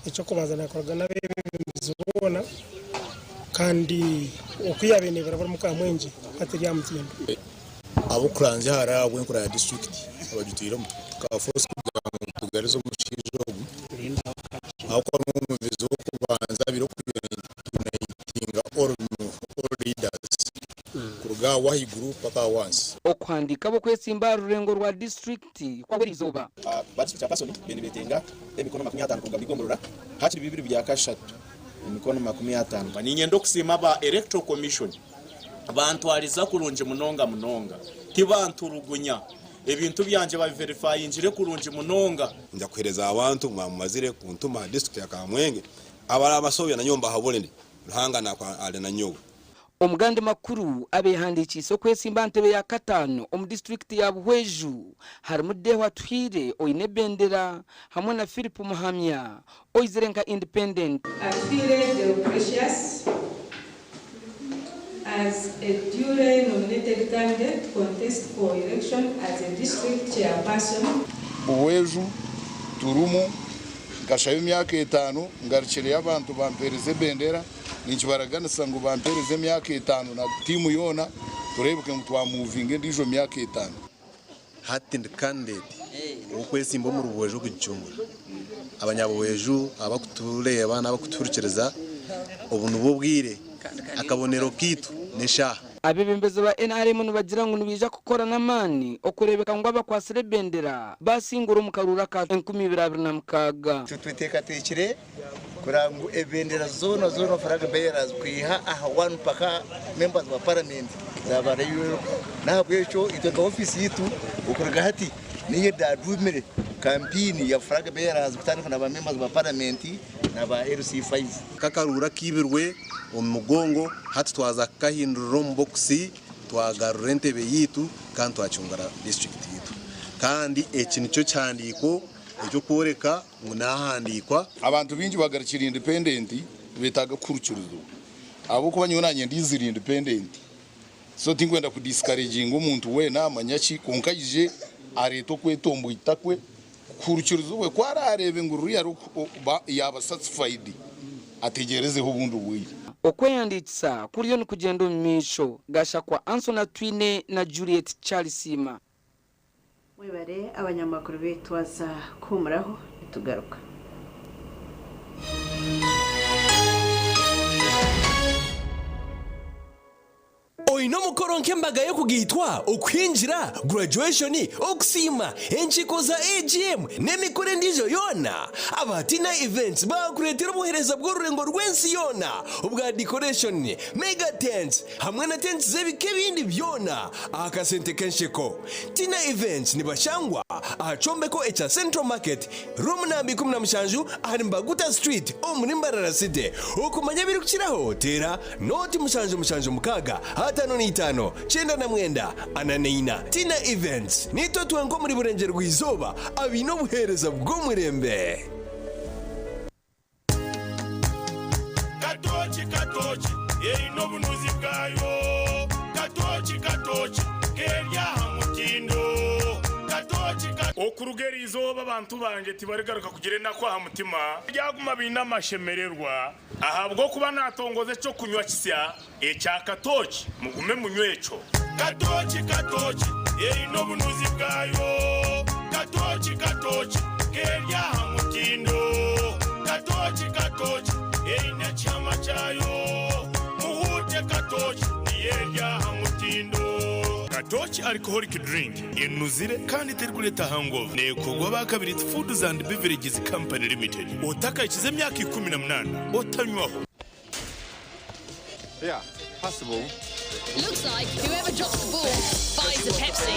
[SPEAKER 7] Eky'okubanza naakoraga n'abeebembezi boona kandi oku yaabaire neebarabura omu Kamwengye hati eri aha mutindo.
[SPEAKER 24] Ab'okuranzya ahari ahabw'enkura ya disiturikiti abagitwiremu tukabafosa kugira ngu tugarize omushaija ogu ahabw'okuba niwe mubezi w'okubanza abaire okuyunayitinga all leaders kuruga aha w'ahaiguru mpaka aha w'ahansi.
[SPEAKER 11] Okuhandiika ab'okwesimba aha rurengo rwa disiturikiti kwahwa eriizooba.
[SPEAKER 3] Ba district chairperson baine nibetenga emikono 50 kuruga buri gomborora hakiri bibiri bya kashatu emikono 50.
[SPEAKER 25] Niinyenda okusiima aba Electoral Commission Bantwariza kurungi munonga munonga. Tibanturugunya. Ebintu byangye babiverifayingire kurungi munonga.
[SPEAKER 26] Nja kuhereza abantu mwamumazire kuntuma aha district ya Kamwenge abarabasobya nanyowe mbahabure ndi Ruhanga nakwa ari nanyowe.
[SPEAKER 11] Omugandi makuru abehandikiise okwesimba aha ntebe ya kataano omu disiturikiti ya Buhweju harimu Deo Atuhaire oine ebendera hamwe na Philip Muhamya oizire nka Independent.
[SPEAKER 27] Atuhaire Deogratious as a duly nominated candidate to contest for election as a district chairperson.
[SPEAKER 4] Buhweju turimu, nkashaba emyaka etaano ngarukireyo abantu bampeereza ebendera, ninkibaraganisa ngu bampeereze emyaka etaano na tiimu yoona tureebeke ngu twamuvinga endiijo myaka etaano.
[SPEAKER 28] Hati ndi candidate ow'okwesimba omuri Buhweju okugicungura. Abanyabuhweju abakutureeba n'abakutuhurikiriza obu nibwo bwire, akabonero kaitu n'eshaaha.
[SPEAKER 11] Abeebembezi ba NRM nibagira ngu nibaija kukora n'amaani okureebeka ngu abakwatsire ebendera baasingura omu karuuru aka 2026.
[SPEAKER 29] Tweteekateekire kureba ngu ebendera zoona zoona flag bearers kwiha aha one mpaka members ba parliament zaba real nahabwekyo itwe nka offisi yitu okuruga hati niyo edadumire campaign ya flag bearers kutandika na ba members ba parliament na ba LC5.
[SPEAKER 28] Kakaruura akaibirwe omu mugongo hati twaza kukahindurira omu bokisi twagarura entebe yitu kandi twacungura disiturikiti yitu kandi eki nikyo kihandiiko eky'okworeka ngu naahandiikwa.
[SPEAKER 4] Abantu baingi bagarukire independent nibetaaga kuhurukirizibwa ahabw'okuba nyowe nanye ndizire independent so tinkwenda ku discouraginga omuntu weena manya ki kwonka aije areete okwetomboita kwe kuhurukirizibwe ku araareebe ngu ruriya yaaba satisfied ategyerezeho obundi bwire.
[SPEAKER 11] Okwehandiikisa kuriyo nikugyenda omu maisho, Gashakwa Anson Atwine na Juliet Kyarisiima.
[SPEAKER 1] Mwebare abanyamakuru beitu twaza kuhumuraho nitugaruka.
[SPEAKER 30] Oine omukoro nk'embaga y'okugaitwa, okuhingira, graduation, okusiima, enkiiko za AGM n'emikoro endiijo yoona? Aba Tina Events baakureetera obuheereza bw'orurengo rw'ensi yoona obwa decoration, mega tents, Hamwe na tenti z'ebika ebindi byona aha kasente k'ensheko. Tina Events nibashangwa aha kyombeko ekya Central Market, room namba 17 ahari Mbaguta Street omuri Mbarara City. Okumanya ebirikukiraho teera nooti 776 55 99 44. Tina Events, niitwe twenka omuri Burengyerwa-izooba abaine obuheereza bw'omurembe.
[SPEAKER 31] Katooki katooki eine obunuzi bwayo Katooki katooki keri aha mutindo Katooki ka. Okuruga eri izooba abantu bangye tibarigaruka kugira enaku aha mutima, baryaguma baine amashemererwa, ahabw'okuba naatongoza eky'okunywa kisya ekya katooki, mugume munywe ekyo. Katooki katooki eine obunuzi bwayo Katooki katooki keri aha mutindo Katooki ka. Katoki eine ekihama kyayo. Muhuute Katoki niyo eri aha mutindo. Katoki Alcoholic Drink enuzire kandi terikureeta hangover. Neekorwa aba Kabiriiti Foods and Beverages Company Limited. Otakahikize emyaka 18 otanywaho.
[SPEAKER 2] Yeah, possible.
[SPEAKER 6] Looks like whoever drops the ball buys a Pepsi.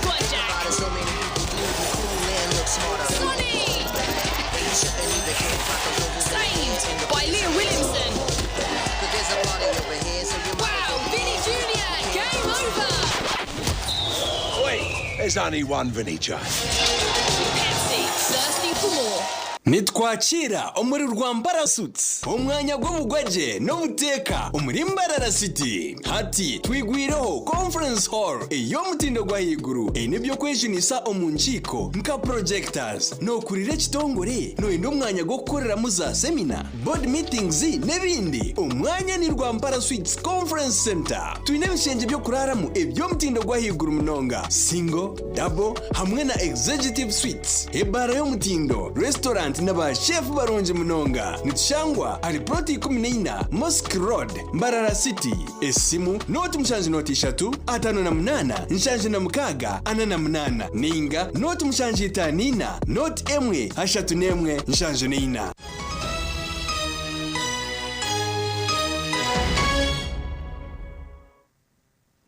[SPEAKER 6] Go on, Jack. Sonny! Saved by Leah Williamson. Wow, Vinny Jr., game over!
[SPEAKER 8] Wait, there's only one Vinny J.
[SPEAKER 6] Pepsi, thirsty for more.
[SPEAKER 30] Nitwakira omuri Rwambara Suites, omwanya gw'obugwagye n'obuteeka omuri Mbarara City. Hati twigwireho Conference Hall ey'omutindo gw'ahaiguru eine eby'okwejunisa omu nkiiko nka projectors. Nookurira ekitongore, nooyenda omwanya gw'okukoreramu za semina, board meetings n'ebindi? Omwanya ni Rwampara Suites Conference Centre. Twine ebishengye by'okuraaramu eby'omutindo gw'ahaiguru munonga, single, double hamwe na executive suites, ebaara y'omutindo, restaurant na ba chef barungi munonga. Nitushangwa ahari plot 14 Mosque Road, Mbarara City. Esimu, nooti mushanju nooti ishatu, 58, 76, 48 nainga nooti mushanju itaano ina, nooti emwe, ashatu n'emwe, 74.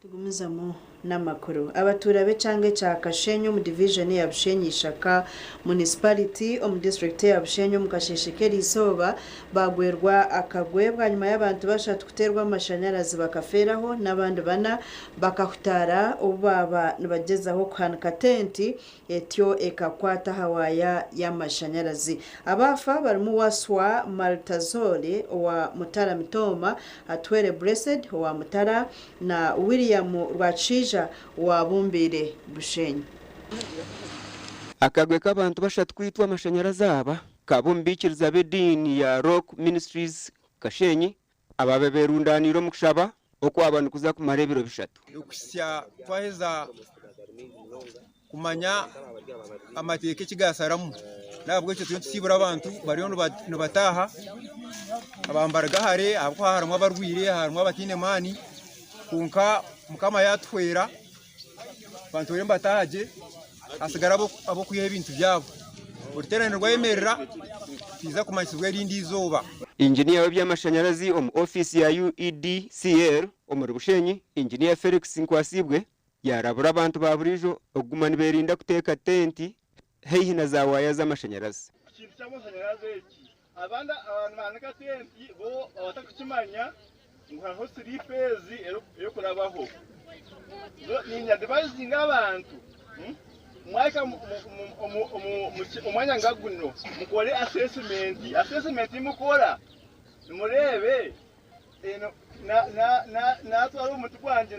[SPEAKER 1] Tugumizamu n'amakuru. Abatuura b'ekyanga ekya Kashenyi omu divijoni ya Bushenyi Ishaka Municipality omu disiturikiti eya Bushenyi omu kasheeshe k'eriizooba baagwerwa akagwe bwanyima y'abantu bashatu kuteerwa amashanyarazi bakafeeraho n'abandi bana bakahutaara obu baaba nibagyezaho kuhanika tenti etyo ekakwata aha waaya y'amashanyarazi. Abaafa barimu Waswa Maltazoli owa Mutara Mitooma, Atwere Blessed owa Mutara na William Rwakishaija owa Bumbiire Bushenyi.
[SPEAKER 16] Akagwe k'abantu bashatu kwitwa amashanyarazi aba kaba omu baikiriza b'ediini ya Rock Ministries Kashenyi Abaabe beerundaniire omu kushaba okwaba nikuza kumara ebiro bishatu.
[SPEAKER 9] Okuhitsya twaheza kumanya amateeka eki gasharamu. N'ahabw'ekyo turiyo nitusiibura abantu bariyo nibataaha abambari gahare ahabw'okuba harimu abarwaire harimu abataine maani kwonka Mukama yaatuhwera abantu bariyo nibataaha gye hasigara ab'okwihaho ebintu byabo. Oruteerane rwayemerera twija kumanyisibwa erindi izooba.
[SPEAKER 16] Inginiya w'eby'amashanyarazi omu ofiisi ya UEDCL omuri Bushenyi, Inginiya Felix Nkwasibwe yaarabura abantu ba buriijo okuguma nibeerinda kuteeka tenti haihi na za waaya z'amashanyarazi.
[SPEAKER 10] Ekintu ky'amashanyarazi eki, abandi abantu nibahanika tenti bo abatarikukimanya ngu hariho siriipu ezi erikurabaho. Niinyadivayizinga abantu mwahika omu mwanya nka guno mukore asesimenti. Asesimenti ei mukora mureebe naatwara omuti gwangye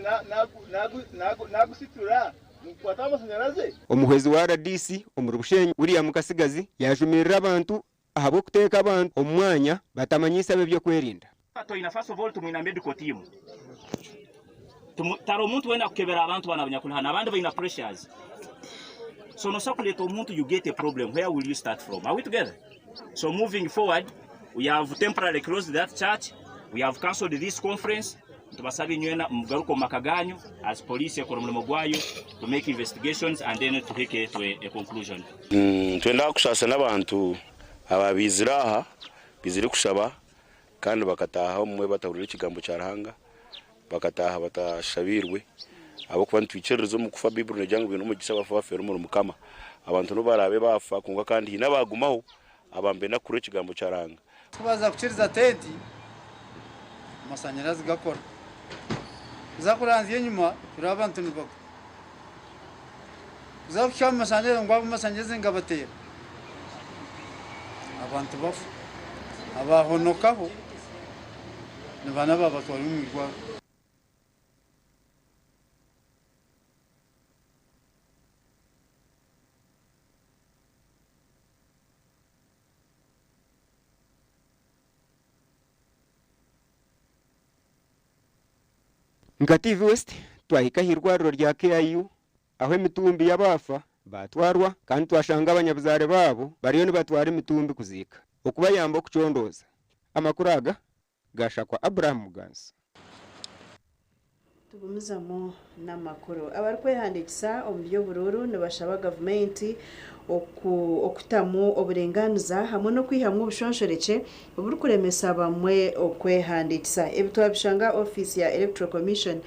[SPEAKER 10] naagusitura nigukwata amashanyarazi.
[SPEAKER 16] Omuhwezi wa rdc omuri Bushenyi, William Kasigazi yaajumirira abantu ahabw'okuteeka abantu omu mwanya batamanyiise ab'eby'okwerinda.
[SPEAKER 12] Toyina first of all tumwina medical team taro omuntu wena akukebera abantu banu abanyakuli hanu abandi baina pressures so nosobola kuleta omuntu you get a problem where will you start from are we together so moving forward we have temporarily closed that church we have cancelled this conference nitubasaba inywena mugaruke omu maka ganyu as police ekora omurimo gwayo to make investigations and then tuhike to a conclusion.
[SPEAKER 13] Nitwenda kusaasa n'abantu aba baizire aha, baizire kushaba kandi bakataaha obumwe batahuriire ekigambo kya Ruhanga, bakataaha batashabiirwe ahabw'okuba nitwikiririza omu kufa. Baiburi neegira ngu baine omugisha abafu abafeera omuri Mukama. Abantu n'obu baraabe baafa kwonka kandi haine abaagumaho abambenda kuhurira ekigambo kya Ruhanga.
[SPEAKER 15] Tukubaasa kukiriza tenti, amashanyarazi gakora. Kuza kuranzya enyima tureba abantu nibagwa. Kuza kuhika omu mashanyarazi ngu amashanyarazi nigabateera, abantu bafa. Abahonokaho nibana babatwara omu irwariro.
[SPEAKER 16] Nka TV West, twahika aha irwariro rya KIU ahu emitumbi y'abaafa Baatwarwa kandi twashanga abanyabuzaare baabo bariyo nibatwara emitumbi kuziika okubayamba okucondooza. Amakuru aga gaashakwa Abraham Muganzi.
[SPEAKER 1] Tugumizamu n'amakuru. Abarikwehandiikisa omu by'oburuuru nibashaba gavumenti okutamu oburingaaniza hamwe n'okwihamu obushonshorekye oburikuremesa bamwe okwehandiikisa. Ebi twabishanga ofiisi ya Electoral Commission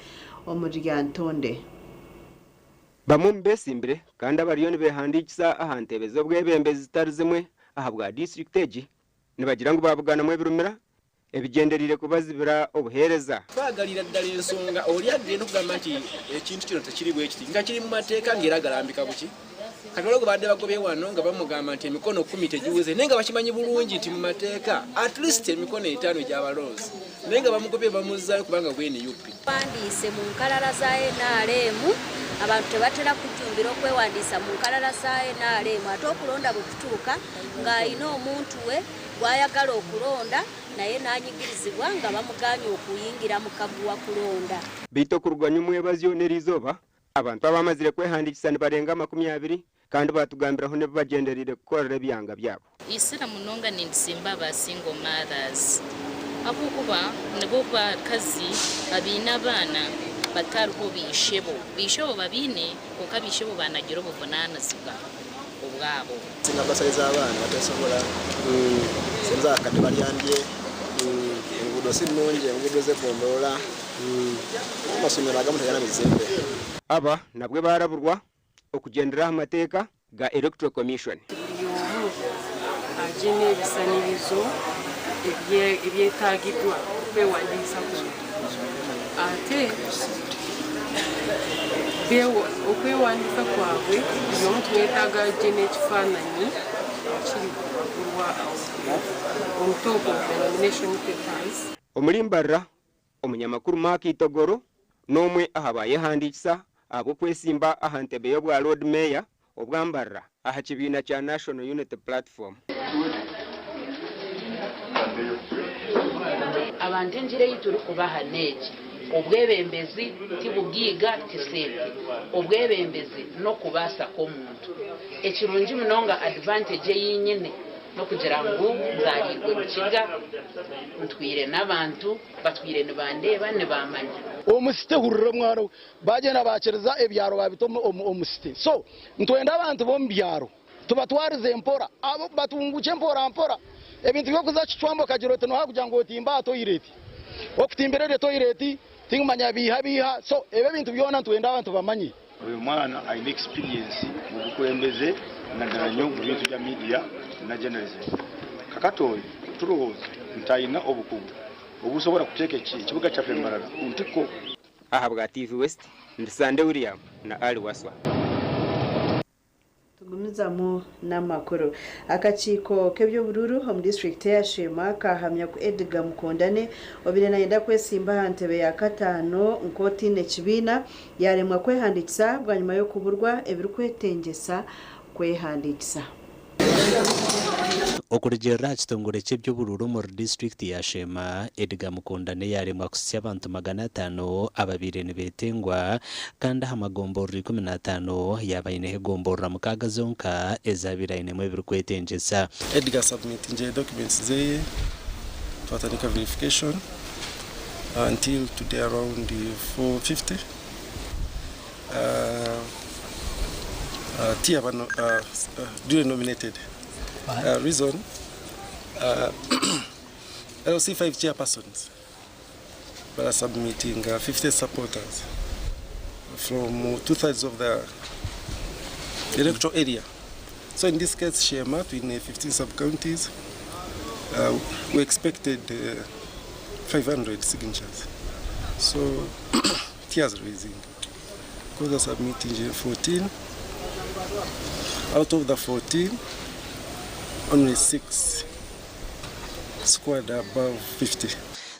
[SPEAKER 1] omuri Lyantonde.
[SPEAKER 16] Bamwe omu beesimbire kandi abariyo nibeehandiikisa aha ntebe z'obwebembezi zitari zimwe ahabwa disiturikiti egi nibagira ngu baabuganamu ebirumira ebigyendereire kubazibira obuheereza.
[SPEAKER 2] Twagalira ddala ensonga oli agenda okugamba nti ekintu kino tekiri bwekiti nga kiri mu mateeka nga era galambika buki? Kati waliwo gwebabadde bagobye wano nga bamugamba nti emikono kkumi tegiweze naye nga bakimanyi bulungi nti mu mateeka at least emikono etaano egy'abalonzi naye nga bamugobye bamuzzaayo kubanga gwe nup.
[SPEAKER 5] Wewandiise mu nkalala za nrm. Abantu tebatera kujjumbira okwewandiisa mu nkalala za nrm ate okulonda bwe kutuuka ng'alina omuntu we gw'ayagala okulonda naye n'anyigirizibwa nga bamugaanye okuyingira mu kaguwa kulonda.
[SPEAKER 16] Beitu okuruga nyomwebazyo n'eriizooba, abantu abamazire kwehandiikisa nibarenga 20 kandi baatugambiraho n'ebi bagyendereire kukorera ebyanga byabo.
[SPEAKER 7] Isira munonga nindisimba aba single mothers ahabw'okuba nibo bakazi abaine abaana batariho baishebo. Baishebo babaine kwonka baishebo banagira obuvunanizibwa obwabo.
[SPEAKER 14] Singa basale z'abaana batesobola, sente z'abakadde balyambye, enguudo si nnungi, enguudo z'eggombolola, n'amasomero agamu tegalina bizimbe.
[SPEAKER 16] Aba nabwe baaraburwa okugyendera aha mateeka ga Electoral Commission.
[SPEAKER 17] Buri omu agye n'ebisanirizo ebyetagibwa okwewandiisa kuno. Ate okwewandiisa kwabwe buri omu tumwetaaga agye n'ekifaananyi ekiri kugurwa on top of the nomination papers.
[SPEAKER 16] Omuri Mbarara, Omunyamakuru Mark Itogoro n'omwe aha baayehandiikisa ahabw'okwesimba aha ntebe y'obwa Loodi Meeya obwa Mbarara aha kibiina kya National Unity Platform.
[SPEAKER 18] Abantu engira ei turikubaha n'egi, obwebembezi ti bugaiga ti sente, obwebembezi n'okubaasa kw'omuntu. Ekirungi munonga advantage ei nyine n'okugira ngu nzaariirwe Rukiga, ntwire n'abantu, batwire nibandeeba, nibaamanya.
[SPEAKER 19] Omu city hurira mwana we bagyenda bakiriza ebyaro babita omu city so nitwenda abantu bomu byaro tubatwarize mpora abo batungukye mpora mpora ebintu byokuza kicwamba okagira oti noha kugira ngu otimbe aha toilet okutimbira eryo toilet tinkumanya biiha biiha so ebyo ebintu byona nitwenda abantu bamanye.
[SPEAKER 24] Oyo mwana ayine experience mubukulembeze nadala nyo mubintu bya media na journalism. Kakati oyo tulowooza nti ayina obukugu obusobola kuteeka ekibuga kyaffe Mbarara kuntikko.
[SPEAKER 16] Ahabwa TV West, ndi Sande William na Ali Waswa.
[SPEAKER 1] Tugumizamu n'amakuru. Akakiiko k'eby'oburuuru omu disiturikiti eya Sheema kahamya ku Edgar Mukundane obaire nayenda kwesimba aha ntebe ya kataano nk'otaine kibiina yaremwa kwehandiikisa bwanyima y'okuburwa ebirikwetengyesa kwehandiikisa.
[SPEAKER 20] Okurugiirira aha kitongore ky'eby'oburuuru omuri disiturikiti ya Sheema, Edgar Mukundane yaaremwa kuhitsya abantu 500 ababaire nibetengwa kandi aha magomborora 15 yaaba aineho egomborora mukaaga zonka ezaabaire ainemu ebirikwetengyesa.
[SPEAKER 25] Edgar submitingire documents zeye twatandika verification until today around 4:50. Tiyaba duly nominated. Reason, LC5 chairpersons bara submitting 50 supporters from two-thirds of the electoral area. So in this case, Sheema, twine 15 sub-counties, we expected 500 signatures. So tears raising. Because I submitting 14, out of the 14, only 6 scored above 50.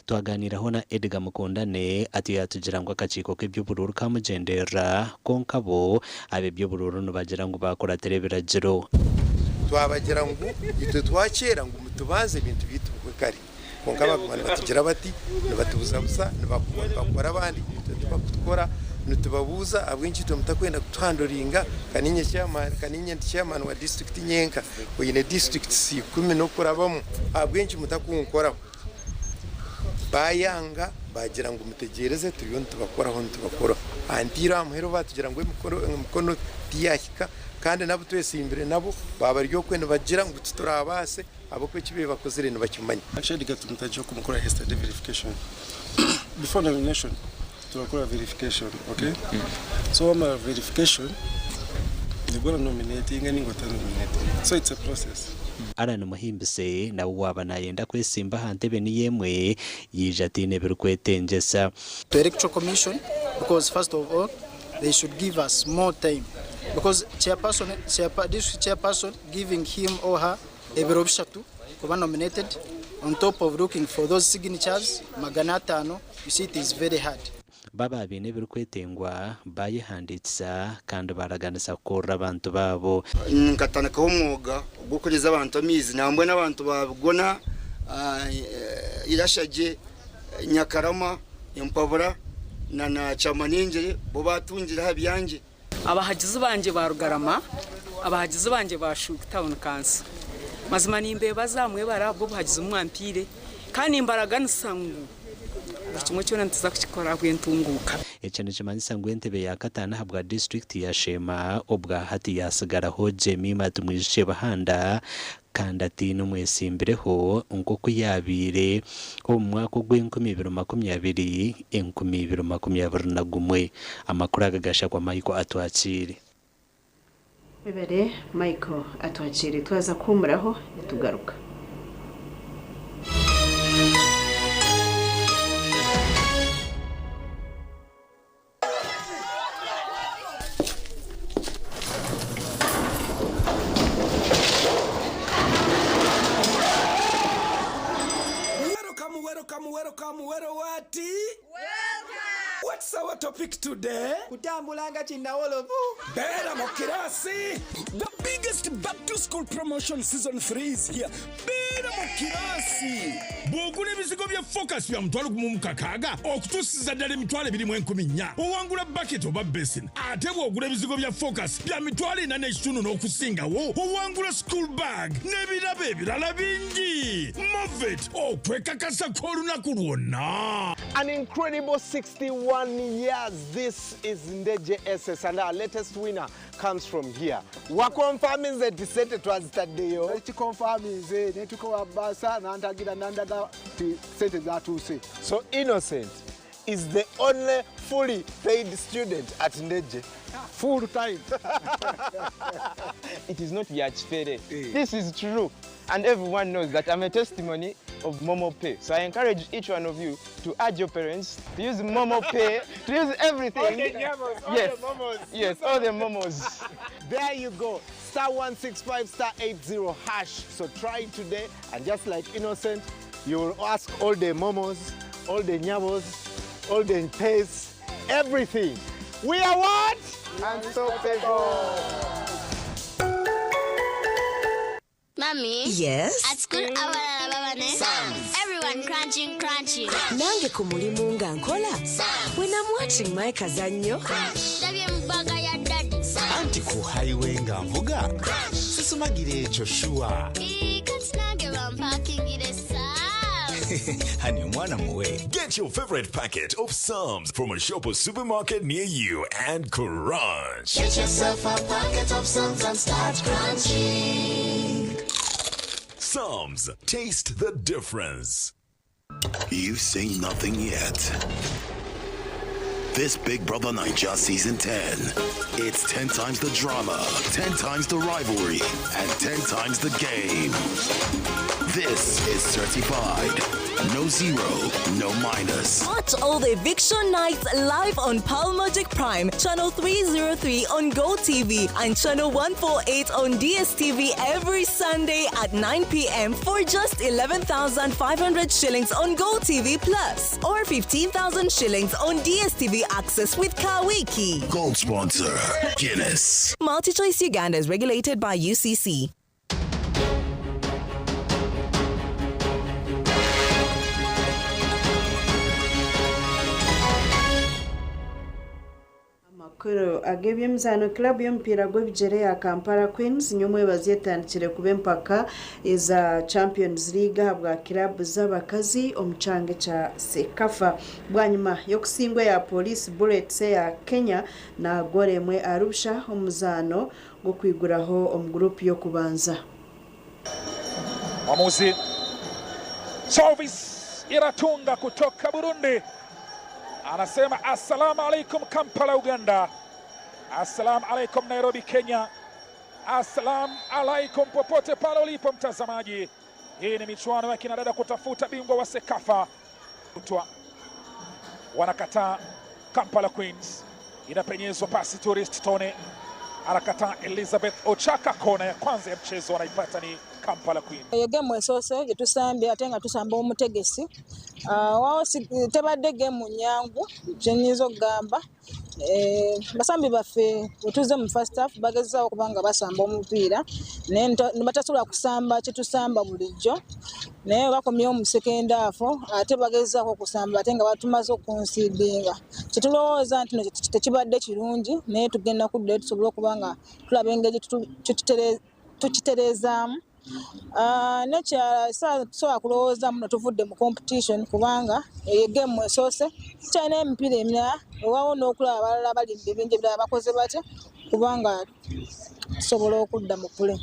[SPEAKER 20] Twaganiiraho na Edgar Mukundane atyo yaatugira ngu akakiiko k'eby'oburuuru kamugyenderera kwonka bo ab'eby'oburuuru nibagira ngu baakuratira ebiragiro.
[SPEAKER 26] Twabagira ngu itwe twakyera ngu mutubanze ebintu byaitu bihwe kare. Kwonka baguma nibatugira bati, nibatubuzabuza, nibakora abandi, itwe tibakutukora.
[SPEAKER 3] Nitubabuuza ahabw'enki itwe mutakwenda kutuhandoringa kaninye chairman kaninye ndi chairman wa district nyenka oine districts ikumi n'okurabamu ahabw'enki mutakunkoraho? Bayanga bagira ngu mutegyereze turiyo nitubakoraho nitubakoraho. Antiire aha muheru batugira ngu emikono tiyahika kandi n'abu twesimbire nabo baaba bari okwe nibagira ngu titurabaase ahabw'okuba eki bakozire nibakimanya.
[SPEAKER 4] Actually tumutandikire kumukora yesterday verification before nomination turakora verification okay so wamara verification nibwo oranominatinga ninga otanominatinga so it's a process.
[SPEAKER 20] Allan Muhimbise nawe waaba nayenda kwesimba aha ntebe niyo emwe, yaija ataine birikwetengyesa.
[SPEAKER 8] To electoral commission because first of all they should give us more time because chairperson, chairper, district chairperson giving him or her ebiro bishatu kuba nominated on top of looking for those signatures 500 you see it is very hard.
[SPEAKER 20] Baaba baine ebirikwetengwa, baayehandiikisa kandi baaraganisa kukorera abantu baabo.
[SPEAKER 11] Nkatandikaho omwoga ogw'okureeza abantu amaizi nambwenu abantu ba Bigona, Irashagye, Nyakarama, Empabura na na Kyamanengyere bo baatungire aha byangye.
[SPEAKER 21] Abahagizi bangye ba Rugarama, abahagizi bangye ba Shuuku Town Council, mazima nimbebaza mwebare ahabw'obuhagizi bu mwampiire kandi nimbaraganisa ngu buri kimwe kyona nituza kukikora ahabw'entunguuka.
[SPEAKER 20] Eki nikimanyisa ngu entebe ya kataano ahabwa disiturikiti ya Sheema obwa hati yasigaraho Jemimah Tumwijukye Bahanda kandi ataine omwetsimbireho nk'oku yaabaire omu mwaka ogw'enkumi ibiri makumi abiri, 2021. Amakuru aga gashakwa Michael Atwakiire.
[SPEAKER 1] Webare Michael Atwakiire. Twaza kuhuumuraho nitugaruka.
[SPEAKER 22] Welcome, welcome, welcome, welcome what? What's our topic today?
[SPEAKER 9] Kutambula nga kinnawolovu.
[SPEAKER 22] Beera mu kirasi. The biggest back to school promotion season 3 is here. Beera mu kirasi.
[SPEAKER 23] Bw'ogula ebizigo bya Focus bya 16,000 okutuusiza ddala 24,000 owangula bucket oba basin. Ate bw'ogula ebizigo bya Focus bya 45,000 n'okusingawo owangula school bag n'ebirabo ebirala bingi. Movit okwekakasa kw'olunaku lwonna.
[SPEAKER 27] An incredible 61 years. This is Ndejje SS and our latest winner comes from here. Wakonfaminze nti ssente twazitaddeyo.
[SPEAKER 28] Ekikonfaminze ne tukowa bbaasa n'antagira n'andaga nti ssente zatuuse.
[SPEAKER 27] So Innocent is the only fully paid student at Ndejje.
[SPEAKER 28] Full time.
[SPEAKER 29] It is not Yachfere. This is true. And everyone knows that I'm a testimony of Momo Pay. So I encourage each one of you to add your parents, to use Momo Pay, to use everything.
[SPEAKER 27] All the nyamos, all
[SPEAKER 29] Yes.
[SPEAKER 27] the momos.
[SPEAKER 29] Yes, all the momos.
[SPEAKER 27] There you go. Star 165 star 80 hash. So try today, and just like Innocent, you will ask all the momos, all the nyamos, all the pays, everything. We are what? Unstoppable.
[SPEAKER 31] Mommy?
[SPEAKER 32] Yes?
[SPEAKER 31] At school, abalala baba ne Everyone crunching, crunching.
[SPEAKER 32] Nange ku mulimu nga nkola. When I'm watching my kazannyo.
[SPEAKER 31] Ndabye mu bbaga ya daddy.
[SPEAKER 33] Anti ku highway nga nvuga sisumagira ekyo shuwa.
[SPEAKER 31] Ii, kati nange bampakingire Sam's.
[SPEAKER 33] Hani omwana muwe.
[SPEAKER 34] Get your favorite packet of Psalms from a shop or supermarket near you and crunch.
[SPEAKER 35] Get yourself a packet of Psalms and start crunching.
[SPEAKER 34] Psalms, taste the difference.
[SPEAKER 36] You've seen nothing yet. This Big Brother Naija Season 10. It's 10 times the drama, 10 times the rivalry, and 10 times the game. This is certified. No zero, no minus.
[SPEAKER 37] Watch all the eviction nights live on Pearl Magic Prime, Channel 303 on Go TV and Channel 148 on DSTV every Sunday at 9 p.m. for just 11,500 shillings on Go TV Plus or 15,000 shillings on DSTV Access with Kawiki.
[SPEAKER 36] Gold sponsor, Guinness.
[SPEAKER 37] MultiChoice Uganda is regulated by UCC.
[SPEAKER 1] Amakuru ag'eby'emizaano club y'omupiira gw'ebigyere ya Kampala Queens nyomwebazi etandikire kuba empaka eza Champions League ahabwa kiraabu z'abakazi omu kyanga ekya CECAFA bwanyima y'okusingwa eya Police Bullets eya Kenya na goolo emwe ahari busha omu muzaano gw'okwiguraho omu guruupu y'okubanza.
[SPEAKER 2] Mwamuzi Service Iratunga kutoka Burundi anasema assalamu alaikum Kampala Uganda, assalamu alaikum Nairobi Kenya, assalamu alaikum popote pale ulipo mtazamaji. Hii ni michuano ya kinadada kutafuta bingwa wa Sekafa. Kutwa wanakataa Kampala Queens, inapenyezwa pasi Tourist Tone anakataa Elizabeth Ochaka. Kona ya kwanza ya mchezo wanaipata ni Kampala Queens.
[SPEAKER 5] Eyo gemu esoose gye tusambye ate nga tusamba omutegesi. Ah, waawo tebadde gemu nnyangu kye nnyinza okugamba. Eh, basambi baffe bwe tuzze mu first half bagezezaawo okuba nga basamba omupiira naye ne batasobola kusamba kye tusamba bulijjo, naye bakomyewo mu second half ate bagezezzaako okusamba ate nga batumaze okukonsiidinga. Kye tulowooza nti no tekibadde kirungi, naye tugenda kuddayo tusobole okuba nga tulaba engeri tukitereezaamu. Ah, n'ekirala tusobola kulowooza muno tuvudde mu competition kubanga eyo game esoose, tukyalina emipiira emirala, weewaawo n'okulaba abalala bali mu bibinja ebirala bakoze batya kubanga tusobola okudda mu pule.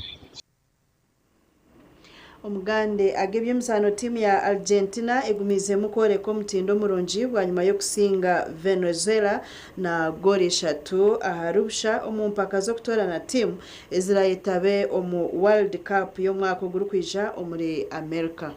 [SPEAKER 1] Omugande ag'ebyemizaano ttiimu ya Argentina egumiizemu kworeka omutindo murungi bwanyima y'okusinga Venezuela na goolo ishatu ahari busha omu mpaka z'okutoorana ttiimu ezirayetabe omu World Cup y'omwaka ogurikwija omuri America.